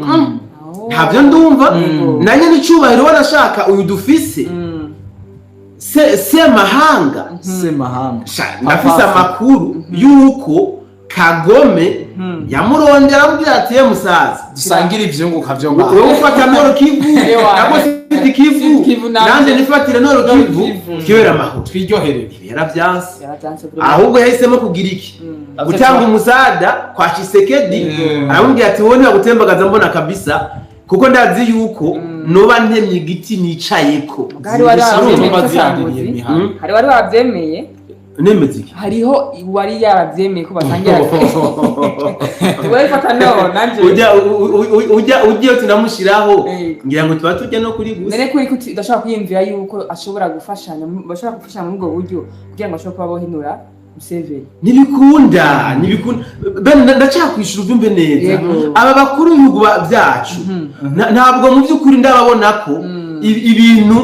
Ntabyo ndumva. Na nyine icubahiro wanashaka uyu dufise se Semahanga. Semahanga. Sha, ndafise amakuru yuko Kagome yamurondera amubwira ati: "Ye musaza, dusangire ivyunguka vyo ngaho." Wowe ufata Nord Kivu Ewa. nako Sud Kivu, Sud Kivu nanje nifatire Nord Nord Kivu, Kivu. twibere amahoro." Twiryoherere. Ibi yaravyanse. Yaravyanse vraiment. Ahubwo yahisemo kugira iki? Gutanga umusada kwa Tshisekedi. Aramubwira ati: "Wowe ntibagutembagaza, mbona kabisa." Kuko ndazi yuko noba ntemye igiti nicayeko. Hari wari wabyemeye Zirumva ko zirandiriye Sanguzi? imihana. Hari wari wabyemeye. Nemeze iki? Hariho uwari yarabyemeye ko basangira. Wowe fata no nanje. Ujya ujya ugiye tunamushyiraho, Yego. ngira ngo tuba tujya no kuri gusa. None kuri kuti udashobora kwiyumvira yuko ashobora gufashanya, bashobora gufashanya muri ubwo buryo kugira ngo ashobore kuba bohinura Museveni? Ntibikunda, ntibikunda. Ben, ndacakwishura ubyumve neza. Yego. Aba bakuru b'ibihugu byacu, ntabwo mu by'ukuri ndababona ko ibintu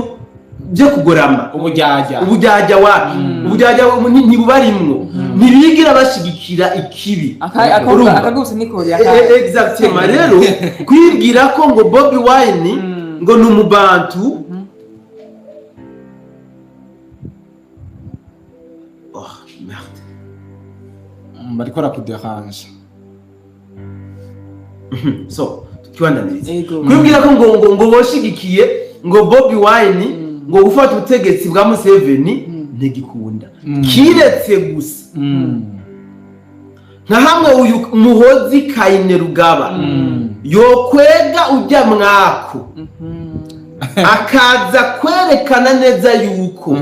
byo kugorama, Ubujyajya. Ubujyajya wapi, ubujyajya ntibubarimwo, ntibigira bashigikira ikibi. Urumva? Akaguse nikori. Exactement. Rero kwibwira ko ngo Bobi Wine ngo ni umubantu, oh merde. Bariko barakuderanje. So tukibandaniriza. Yego. Kwibwira ko ngo boshigikiye ngo Bobi Wine ngo gufata ubutegetsi bwa Museveni, ntigikunda, kiretse gusa nka hamwe uyu Muhozi Kainerugaba yokwega ujya mwako, akaza kwerekana neza yuko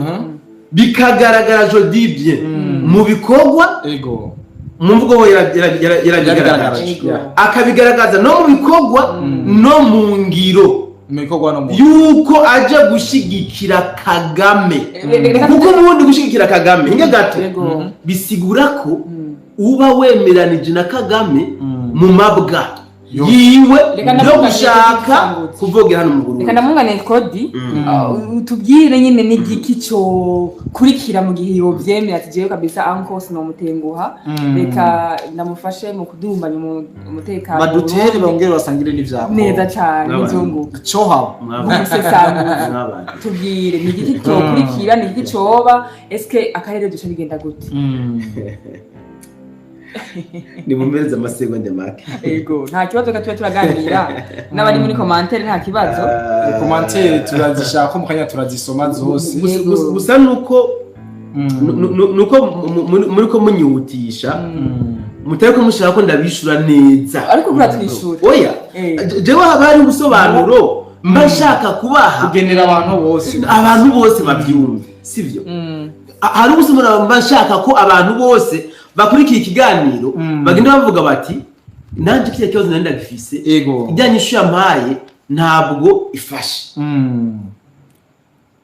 bikagaragara, je dis bien mu bikorwa, Ego. mu mvugo ho yarabigaragaje. Ego. Akabigaragaza no mu bikorwa no mu ngiro, Mu bikorwa no mu yuko aje gushigikira Kagame. Reka. Kuko ubundi gushigikira Kagame, hinga gato, Yego. bisigura ko uba wemeranije na Kagame mu mabwa Yo. yiwe Reka yo ndamuganire. gushaka Kuri kuvogera hano mu Reka Burundi. ndamwunganire Kodi. Utubwire nyine n'igiki cyo kurikira mu gihe yobyemera ati jewe kabisa uncle sinomutenguha, reka ndamufashe mu kudumbanya umutekano mu Badutere, Burundi. bongere basangire n'ivyabo. Neza cyane. N'abantu. Nizunguka. Cyo haba. Mwabana. Umusesanguzi. Mwabana. Tubwire ni igiki cyokurikira, ni igiki coba, eske akarere duca bigenda gute? Nimumpereze amasegonda make. Ego, nta kibazo, ka tuba turaganira n'abari muri commentaire, nta kibazo. Commentaire turazishaka mu kanya, turazisoma zose. Gusa nuko nuko muri ko munyihutisha, mutari ko mushaka ko ndabishura neza. Ariko kuratwishura. Oya. Jewe haba hari ubusobanuro mba nshaka kubaha. Kugenera abantu bose. Abantu bose babyumve, sivyo? Hari ubusobanuro mba nshaka ko abantu bose bakurikiye ikiganiro bagenda bavuga bati: "Nanjye kiriya kibazo nari ndagifise, Ego. ijyanye ishu yampaye ntabwo ifashe,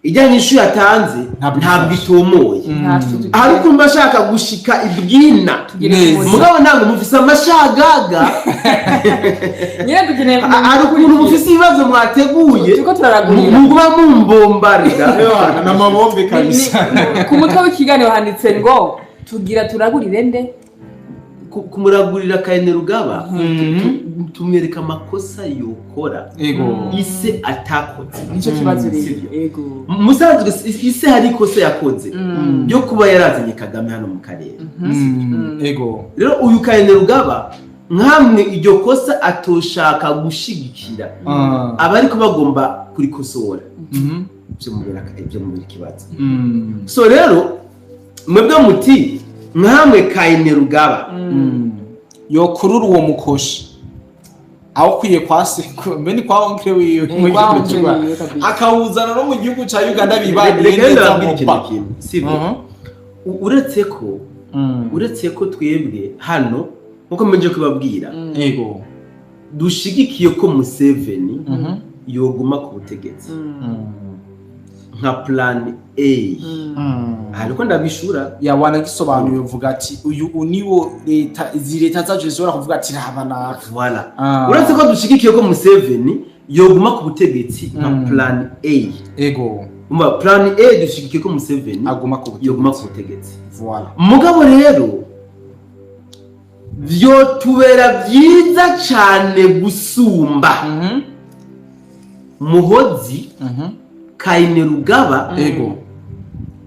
ijyanye ishu yatanze ntabwo ntabwo ifashe. itomoye." Nta shuti. Hari ukuntu mba nshaka gushika ibwina. Tugere Neza. ku muriro. Mugabo ntabwo mufise amashagaga. Nyine dukeneye kumenya. Hari ukuntu mufise ibibazo mwateguye, Turiko turaragurira. muguma mumbombarira. N'amabombe kabisa. Ku mutwe w'ikiganiro handitse ngo tugira turagurire nde? Kumuragurira Kainerugaba, tumwereka amakosa yokora Ego. ise atakoze. Nicyo kibazo rero. Sivyo. Ego. Musanzwe ise hari ikosa yakoze ryo kuba yarazanye Kagame hano mu karere. Ego. Rero uyu Kainerugaba, nkamwe iryo kosa atoshaka gushigikira, aba ariko bagomba kurikosora, vyomubera ikibazo. So rero mwebwe muti nkamwe Kainerugaba Yokurura uwo mukoshi awukwiye kwa sekuru, mbe ni kwa oncle wiwe mu Kwa gihugu oncle cy'u Rwanda. wiwe kabisa. Akawuzana no mu gihugu ca Uganda bibaniye Reka neza ndababwira mu ikintu ba kimwe, sibyo? Uretse ko twebwe hano, nkuko mpejeje kubabwira, dushigikiye ko Museveni yoguma ku butegetsi nka plan A, ariko ndabishura. Ya, wanagisobanuye, uvuga ati uyu niwo leta, izi leta zacu zishobora kuvuga ati raba naka. Voilà. Uretse ko dushigikiye ko Museveni yoguma ku butegetsi nka plan A, Ego. Umva, plan A dushigikiye ko Museveni aguma ku butegetsi. Yoguma ku butegetsi. Voilà. Mugabo rero vyotubera byiza cane gusumba Muhozi Kainerugaba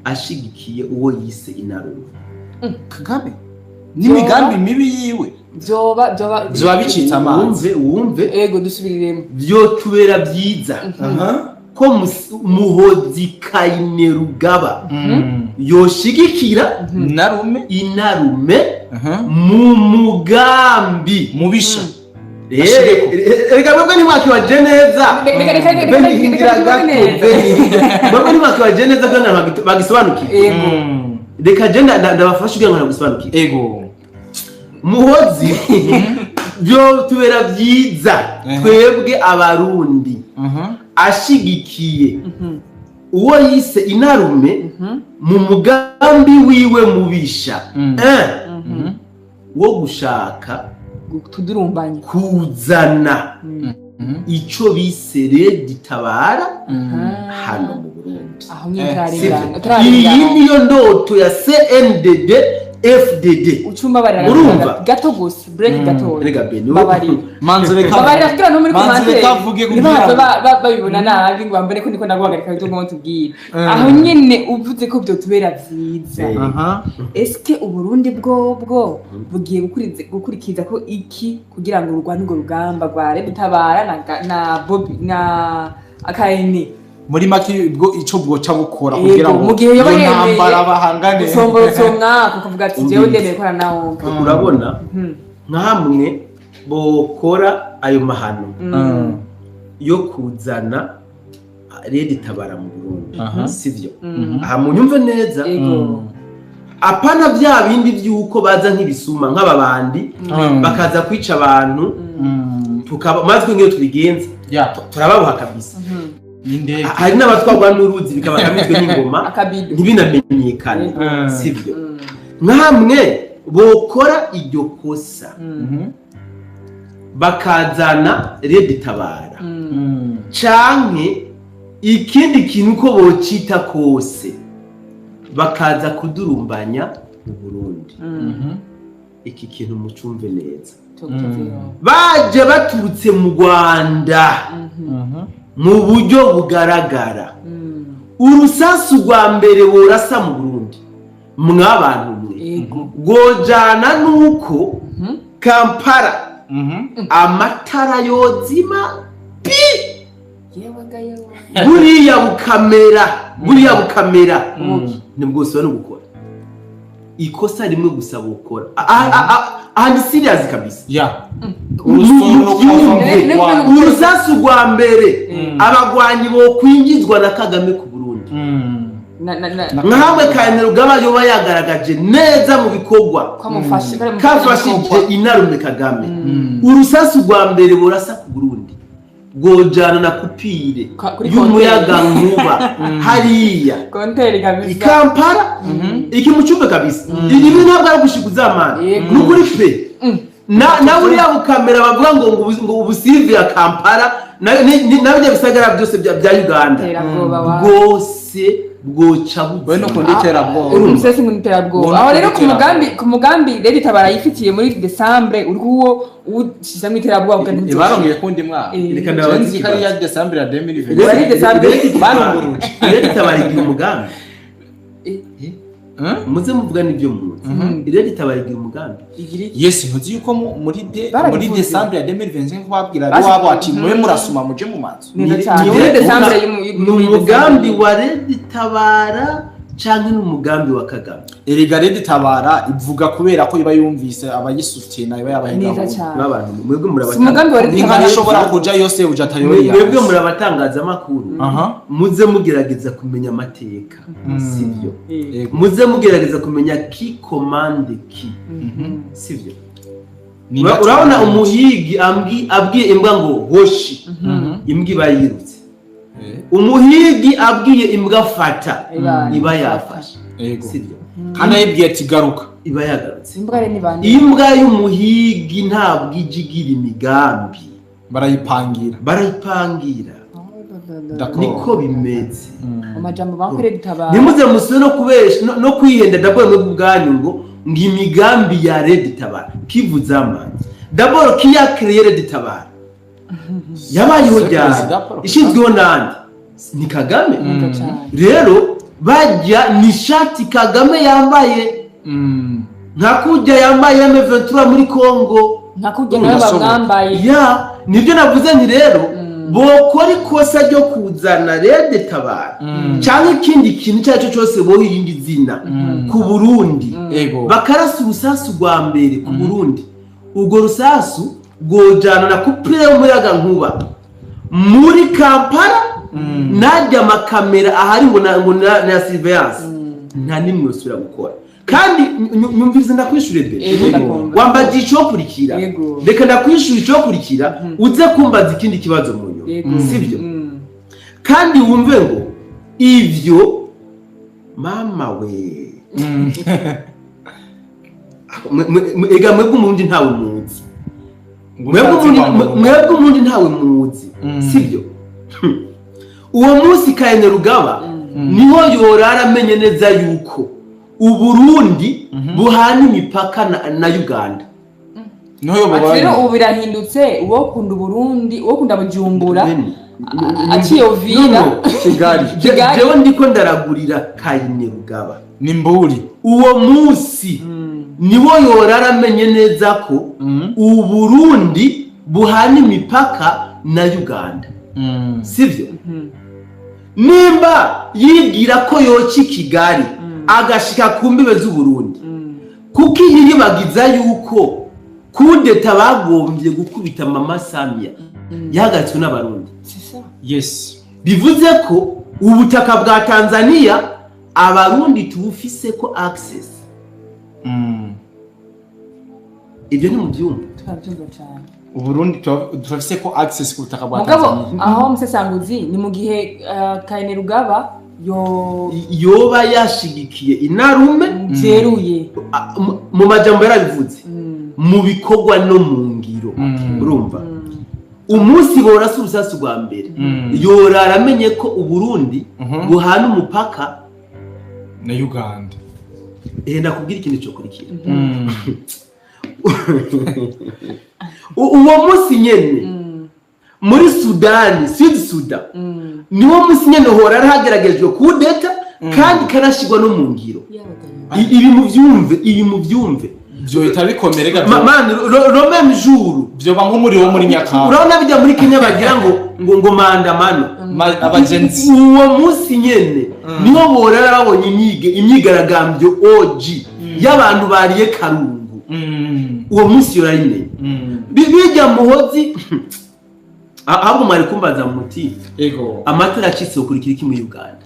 ashigikiye uwo yise inarume. Kagame n'imigambi mibi yiwe. Byoba Vyoba bicitse amazi. Wumve, wumve. Ego, dusubiriremo. Vyotubera byiza ko Muhozi Kainerugaba yoshigikira Narume. inarume mu mugambi Mubisha. Ashireko. Reka, mwebwe ntimwakibaje neza. Reka, reka, reka, reka, Benihindira reka, gato. neza. Mwebwe ntimwakibaje neza kugira ngo bagisobanukirwe. Yego. Reka je ndabafashe kugira ngo nagusobanukirwe. Muhozi, byo tubera byiza twebwe Abarundi ashigikiye uwo yise inarume mu mugambi wiwe mubisha wo gushaka tudurumbanye kuzana ico bise Red Tabara hano mu Burundi. Aho nyine Sivyo? utararengana. Iyi Utararengana. niyo ndoto ya CNDD FDD. Ucumbabarira. Urumva? Gato gusa, break gato. Rega Beni, Babarira. Manzi, reka. Babarira kugira no muri Manzi, commentaire reka avuge kugira ntibahave ngo- babibona nabi ngo bambone ko ndiko ndaguhagarika ibyo ngomba tubwire. Aho nyene uvuze ko byotubera vyiza, eske Uburundi bwobwo bugiye gukurikiza ko iki kugira ngo urwane urwo rugamba rwa Red Tabara na Bobi na Akayini? Muri make, ubwo ico bwoca bukora Yego, kugira ngo mu gihe yoba iyo yemeye ntambara bahangane. Gusomborotsa uwo mwaka ukavuga ati jewe ndemeye korana na wonka. Urabona, nkamwe bokora ayo mahano yo kuzana Red Tabara mu Burundi, sivyo? Aha munyumve neza. Apana bya bindi by'uko baza nk'ibisuma, nk'ababandi bakaza kwica abantu, tukaba maze nk'iyo tubigenza turababoha kabisa. N'indege. Hari n'abatwarwa n'uruzi bikaba kamitwe n'ingoma, Akabido. ntibinamenyekane, sivyo? Nkamwe bokora iryo kosa bakazana Red Tabara canke ikindi kintu uko bocita kose, bakaza kudurumbanya mu Burundi, iki kintu mucumve neza, baje baturutse mu Rwanda mu buryo bugaragara, urusasu rwa mbere borasa mu Burundi, mwabantu mwe, rwojana nuko Kampala amatara yozima. Yewe ga yewe! Buriya bukamera, buriya bukamera nibwo no gukora ikosa rimwe gusa bukora. Aha ni serious kabisa. Urusasu rwa mbere abagwanyi bokwinjizwa na Kagame ku Burundi, nkahamwe Kainerugaba yoba yagaragaje neza mu bikorwa kamufashe. Kafashije inarume Kagame, urusasu rwa mbere burasa ku Burundi rwojana na coupure Kuri y'umuyaga nkuba hariya compteur kabisa. I Kampala. Iki mucumbe kabisa, ibi ntabwo ari gushiguza amana. Ni ukuri pe. Na buriya bukamera bavuga ngo ubusive ya Kampala na birya bisagara byose bya Uganda Terabwoba wa. bwose bwoca We no buzima. kundi iterabwoba. Umusesi ngo iterabwoba. Ngo Aho rero ku iterabwoba. mugambi, ku mugambi rero Itabara yifitiye muri Décembre, uri kuwo ushizamo iterabwoba kugira ngo Barongeye kundi mwaka. Reka ndabaza Nzi ko ari ikibazo. ya Décembre ya 2020. Wari Décembre. Barunguruje. Rero Itabara igira umugambi. Hmm? Muze muvuga n'ibyo muzi. Rero Itabara igira umugambi. Igira iki? Yes, ntuzi yuko muri Barabivuze. Décembre ya 2025 ko babwira Basi- wabo ati mube murasuma muje mu mazu. Neza Ni- cyane. Muri Décembre Ni umugambi wa Red Tabara canke ni umugambi wa Kagame? Erega Red Tabara ivuga kubera ko iba yumvise abayisutena, iba yabaye Neza gahunda. cyane. N'abantu mwebwe Si umugambi wa Red Ni nka Tabara. ishobora kuja yose uja atayoye. Mwebwe muri abatangazamakuru, muze mugerageza kumenya amateka, sivyo? Yego. Muze mugerageza kumenya qui commande qui, sivyo? Ni Urabona umuhigi abwiye imbwa ngo hoshi, imbwa iba yirutse. Umuhigi abwiye imbwa fata, iba yafashe, sivyo? Kandi ayibwiye ati garuka, iba yagarutse. Imbwa rero ni bande? Imbwa y'umuhigi ntabwo ijya igira imigambi. Barayipangira. Barayipangira. D'accord. Niko bimeze. Amajambo bakoreye Tabara. Ntimuze musube no kubesha no kwihenda. D'abord mwebwe ubwanyu ngo imigambi ya Red Tabara kivuze amanye. D'abord qui a créé Red Tabara? Yabayeho C'est ryari? Perezida Paul Kagame. Ishinzweho nande? Ni Kagame. Neza cyane. Rero bajya ni ishati Kagame yambaye, nka kurya yambaye M23 muri Congo. Nka kurya nawe Birashoboka. bamwambaye. Ya, nibyo navuze nti rero bokora ikosa ryo kuzana Red Tabara cyangwa ikindi kintu icyo ari cyo cyose boha irindi zina ku Burundi, bakarasa urusasu rwa mbere ku Burundi, urwo rusasu bwojana na coupure y'umuyaga nkuba muri Kampala, najya amakamera ahari ngo na surveillance nta nimwe yosubira gukora. Kandi nyumvirize, ndakwishure mbere. Yego, ndakumva. Wambaza icokurikira. Yego. Reka ndakwishura icokurikira, uze kumbaza ikindi kibazo mu nyuma. Sibyo? Kandi wumve ngo ivyo, mama we, ega mwebwe umurundi ntawe muzi. Mwebwe umurundi ntawe muzi. Sibyo? Uwo munsi Kayene Rugaba niho yorara amenye neza yuko Uburundi buhana imipaka na Uganda. Niho yoba. Ati rero ubu birahindutse, uwo kunda Uburundi, uwo kunda Bujumbura, Bene. aciye Uvira. No, no. Kigali. Kigali. Jewe ndiko ndaragurira Kayine Rugaba. Ni mburi. Uwo munsi niwo yorara amenye neza ko Uburundi buhana imipaka na Uganda. Sibyo? Nimba yibwira ko yoca i Kigali agashika ku mbibe z'Uburundi, kuko yiyibagiza yuko kudeta bagombye gukubita Mama Samia yahagaritswe n'Abarundi. C'est ça. Bivuze ko ubutaka bwa Tanzania Abarundi tubufise ko access. Ibyo ntimubyumva? Turabyumva cyane. Uburundi turafise ko access ku butaka bwa Mugabo Tanzania. aho musesanguzi ni mu gihe Kayine Rugaba yo Yoba yashigikiye inarume. Byeruye. Mu majambo yarabivuze, mu bikorwa no mu ngiro. Urumva, umunsi borasa urusasu rwa mbere, yorara amenye ko Uburundi buhana umupaka na Uganda. Ndakubwira ikintu cyokurikira. Uwo munsi nyene muri Sudani, Sud Sudan, niwo munsi nyene hora hageragejwe kudeta kandi ikanashyirwa no mu ngiro. Ibi mubyumve, ibi mubyumve. Vyohita bikomerega. Man, le même jour. Vyoba nk'umuriro wo muri Nyakanga. Urabona bijya muri Kenya bagira ngo maandamano. Abagenzi. Uwo munsi nyene niho borara babonye imyigaragambyo OG y'abantu bariye karungu. Uwo munsi yorarimenye. Bijya Muhozi, ahubwo mwari kumbaza muti amatara acitse ukurikira iki muri Uganda?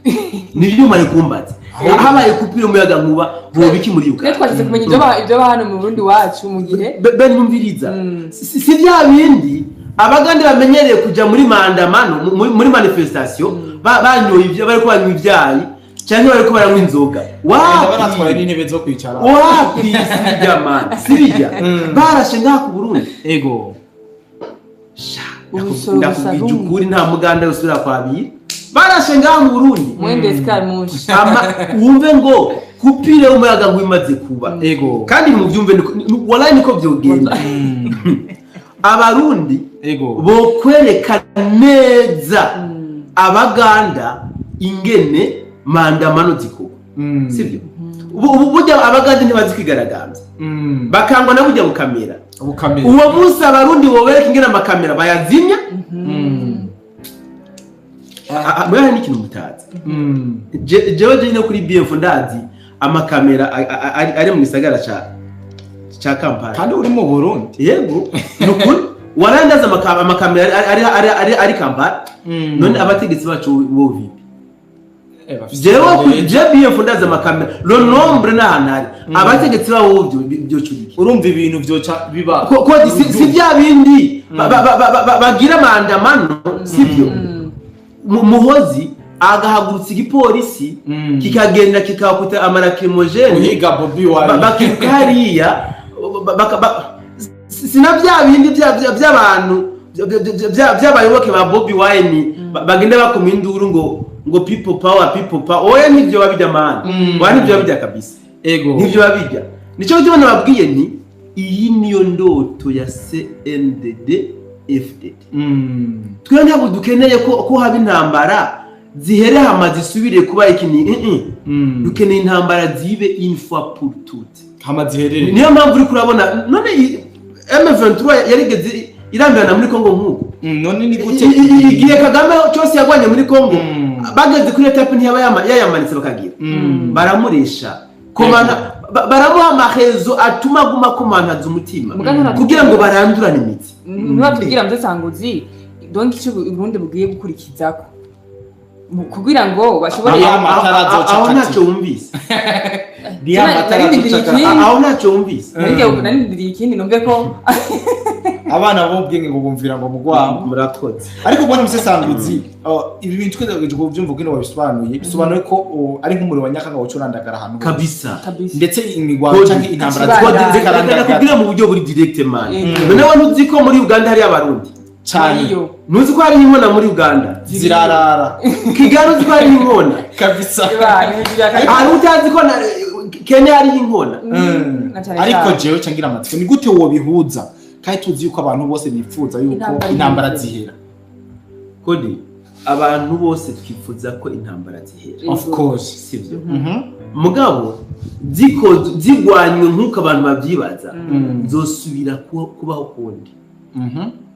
Nibyo mwari kumbaza. Habaye coupure umuyaga nkuba, boba iki muri Twe Uganda? twashatse kumenya ibyo hano mu Burundi wacu mu gihe Be nyumviriza. Si bya bindi Abagande bamenyereye kuja muri maandamano, muri manifestation, banyoye ibyo, bariko banywa ibyayi cyangwa bariko baranywa inzoga. Bagenda baratwara Wapi? n'intebe zo kwicara. Wapi, sibijya man, sibijya barashe ngaha ku Burundi. Sha, Urusoro ndakubwije gusa. ukuri, nta muganda usubira kwabira barashe ngaha mu Burundi. Mwende sikari munshi. Wumve ngo coupure y'umuyaga ngo imaze kuba, kandi mubyumve, wallahi niko byogenda. Abarundi bokwereka neza Abaganda ingene maandamano zikorwa. Sibyo? Ubu burya Abaganda ntibazi kwigaragambya. Bakangwa na burya bukamera. Ubukamera. Uwo munsi Abarundi bobereka ingene amakamera bayazimya. Mwe hari n'ikintu mutazi. Jewe je no kuri BF ndazi amakamera ari mu gisagara ca Kampala. Kandi uri mu Burundi. Yego, nukuri warandaza amakamera ari Kampala. None abategetsi bacu bo vipi? Bafise Jewe iterambere. je BF ndazi amakamera le nombre n'ahantu ari abategetsi babo byo curiki. Urumva ibintu vyoca biba Ko si bya bindi bagira maandamano, sibyo? Muhozi agahagurutsa igipolisi kikagenda kikakuta ama lacrymogène. Guhiga Bobi Wine. Bakiruka hariya, sina bya bindi by'abantu by'abayoboke ba Bobi Wine bagenda bakoma induru ngo "People power, people power." Oya, nibyo babijya man. Oya, nibyo babijya kabisa. Nibyo babijya. Nicyo gituma nababwiye nti iyi niyo ndoto ya CNDD FDD. Twe ntabwo dukeneye ko haba intambara zihere hama zisubire kuba iki ni. Dukeneye intambara zibe une fois pour toutes. Hama ziherere. Niyo mpamvu uri kurabona none M23 yarigeze irambirana muri Congo nk'uko. None ni gute? Igihe Kagame cyose yagwanye muri Congo, bageze kuri étape ntiyaba yayamanitse bakagira baramuresha komana. Baramuha amahezo atuma aguma akomantaza umutima Muga nturatubwira- kugira ngo barandurane imitsi. Ntibatubwira musesanguzi, donc icyo Uburundi bugiye gukurikizako kugira ngo bashobore Aho amatara azoca Aho akatira. ntacyo wumvise. Niyo amatara Narindiriye azoca ikindi. Aho ntacyo wumvise. Narindiriye ikindi numve ko Abana b'ubwenge ngo bumvira ngo mugwamo. Murakoze. Ariko ubona musesanguzi, ibi bintu twagerageje kubyumva ubwene wabisobanuye, bisobanuye ko ari nk'umuriro wa nyakanga woca urandagara ahantu hose. Kabisa. Kabisa. Ndetse imigwano canke intambara Kibanda. zikarandagara. Nakubwira mu buryo buri direct, man. Noneho ntuzi ko muri Uganda hari Abarundi? Cane. Iyo. Ntuzi ko hari inkona muri Uganda? Zirarara. Kigali, uzi ko hari inkona? Kabisa. Hari utazi ko na Kenya hari inkona? Na cane Ariko cane. jewe cangira amatsiko, ni gute wobihuza kandi tuzi yuko abantu bose bifuza yuko Intambara intambara zihera. zihera? Kodi, abantu bose twifuza ko intambara zihera. Of course. Sibyo? Mugabo zigwanywe nk'uko abantu babyibaza, zosubira kubaho kundi.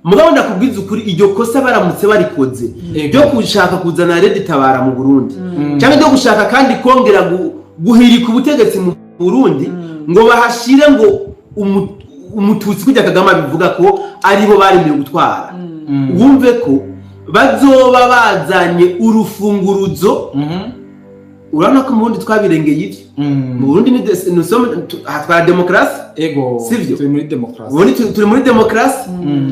Mugabo ndakubwiza ukuri, iryo kosa baramutse barikoze ryo gushaka kuzana Red Tabara mu Burundi, cyangwa ryo gushaka kandi kongera guhirika ubutegetsi mu Burundi, ngo bahashire ngo Umututsi, kujya Kagame abivuga ko aribo baremewe gutwara, wumve ko bazoba bazanye urufunguruzo. Urabona ko mu Burundi twabirengeye ibyo. Mu Burundi ni nous sommes hatwara demokarasi. Ego. Sivyo? Turi muri demokarasi. Ubundi turi muri demokarasi,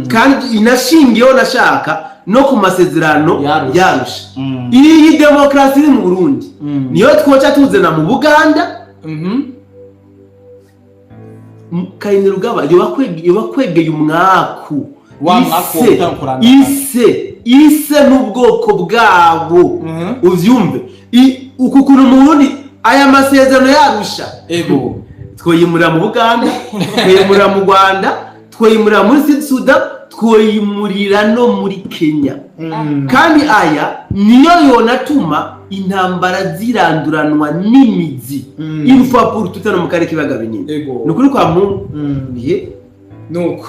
kandi inashingiyeho nashaka no ku masezerano Yarusha. Yarusha. Iyi demokarasi iri mu Burundi niyo twoca tuzana mu Buganda. Kainerugaba yoba kwegeye umwaku. Wa mwaku wo gutanga kurandagara. Ise n'ubwoko bwabo. Uvyumve, uku kuntu mu Burundi aya masezerano yarusha, twoyimurira mu Buganda, twoyimurira mu Rwanda, twoyimurira muri Sud Sudan, twoyimurira no muri Kenya. Kandi aya niyo yonatuma intambara ziranduranwa n'imizi une fois pour toutes no mu karere k'ibiyaga binini. Ni ukuri kwa Mungu. Ye. Nuko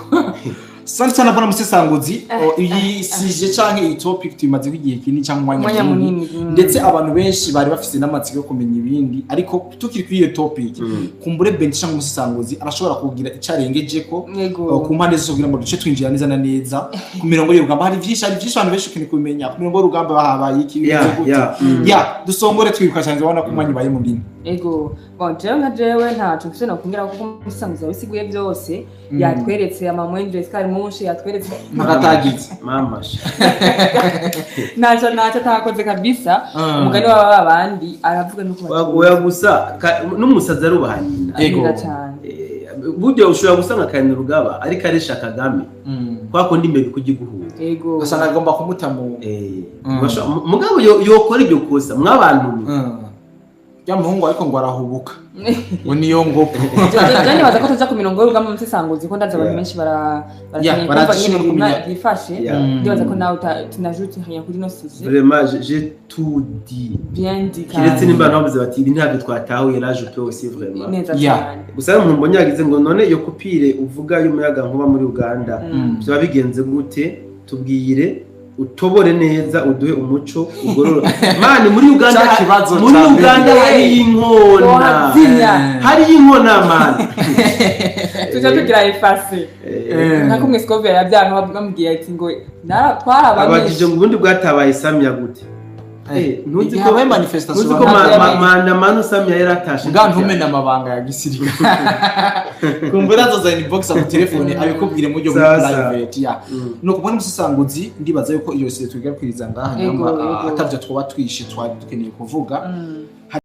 sante cyane abona musesanguzi, iyi sujet canke iyi topic tuyimazeho igihe kinini cyangwa umwanya Umwanya munini. munini. Ndetse abantu benshi bari bafise n'amatsiko yo kumenya ibindi, ariko tukiri kuri iyo topic, kumbure benshi cyangwa umusesanguzi arashobora kugira icyo arengejeko ku mpande zose, kugira ngo duce twinjira neza na neza ku mirongo y'urugamba. Hari byinshi abantu benshi ukeneye kumenya ku mirongo y'urugamba, habaye iki, bimeze gute. Ya, dusongore twibuka cyane, urabona ko umwanya ubaye munini. Ego, bon, jewe nka jewe ntaco mfise nokongera, kuko umusanguzi yabisiguye byose. Yatweretse ama moindre escarmouche, yatweretse Mpaka Mama sha. Ntaco atakoze kabisa. Umugani w'aba babandi aravuga nuko Oya, gusa n'umusazi arubaha nyina. Ego. batubwira cyane. Burya ushobora gusanga Kainerugaba ariko aresha Kagame kwa kundi imbere kujya iguhura. Ugasanga agomba kumuta mu Mugabo yokora iryo kosa mwabantu mwe. Ya muhungu ariko ngo arahubuka, ngo niyo ngopo. Je nibaza ko tuja ku mirongo y'urugamba, musesanguzi, ko ndazi abantu benshi barakeneye kumva Baradashima nyene kumenya. byifashe. Ndibaza ko nawe tu n'ajoutes rien kuri no sujet. Vraiment, j'ai tout dit. Bien dit. Kiretse Kandi. nimba navuze bati ibi ntabyo twatahuye, là je peux aussi vraiment. Neza cyane. Gusa umuntu mbonye yagize ngo none iyo coupure uvuga y'umuyaga nkuba muri Uganda byaba bigenze gute? Tubwire, utobore neza, uduhe umuco ugorora, man. Muri Uganda, Cya kibazo muri cya Uganda mbere. hari inkona. Wazimya. Hari inkona, man. Tuja tugira efase nka kumwe Scovia yabyanga, bamubwiye ati ngo twarabamenye. Abajije ngo ubundi bwatabaye Samia gute? Ntuzi Igihe ko habaye manifestation, ntuzi ko maandamano Samia yaratashe? Bwa ntumene amabanga ya gisirikare, kumbura azoza inbox ku telefone abikubwire mu buryo buri Sasa. private ya. Nuko mbona umusesanguzi, ndibaza yuko iyo site twiga kwiriza ngaha Ego, nyamba ego. atavyo twoba twishe twari dukeneye kuvuga.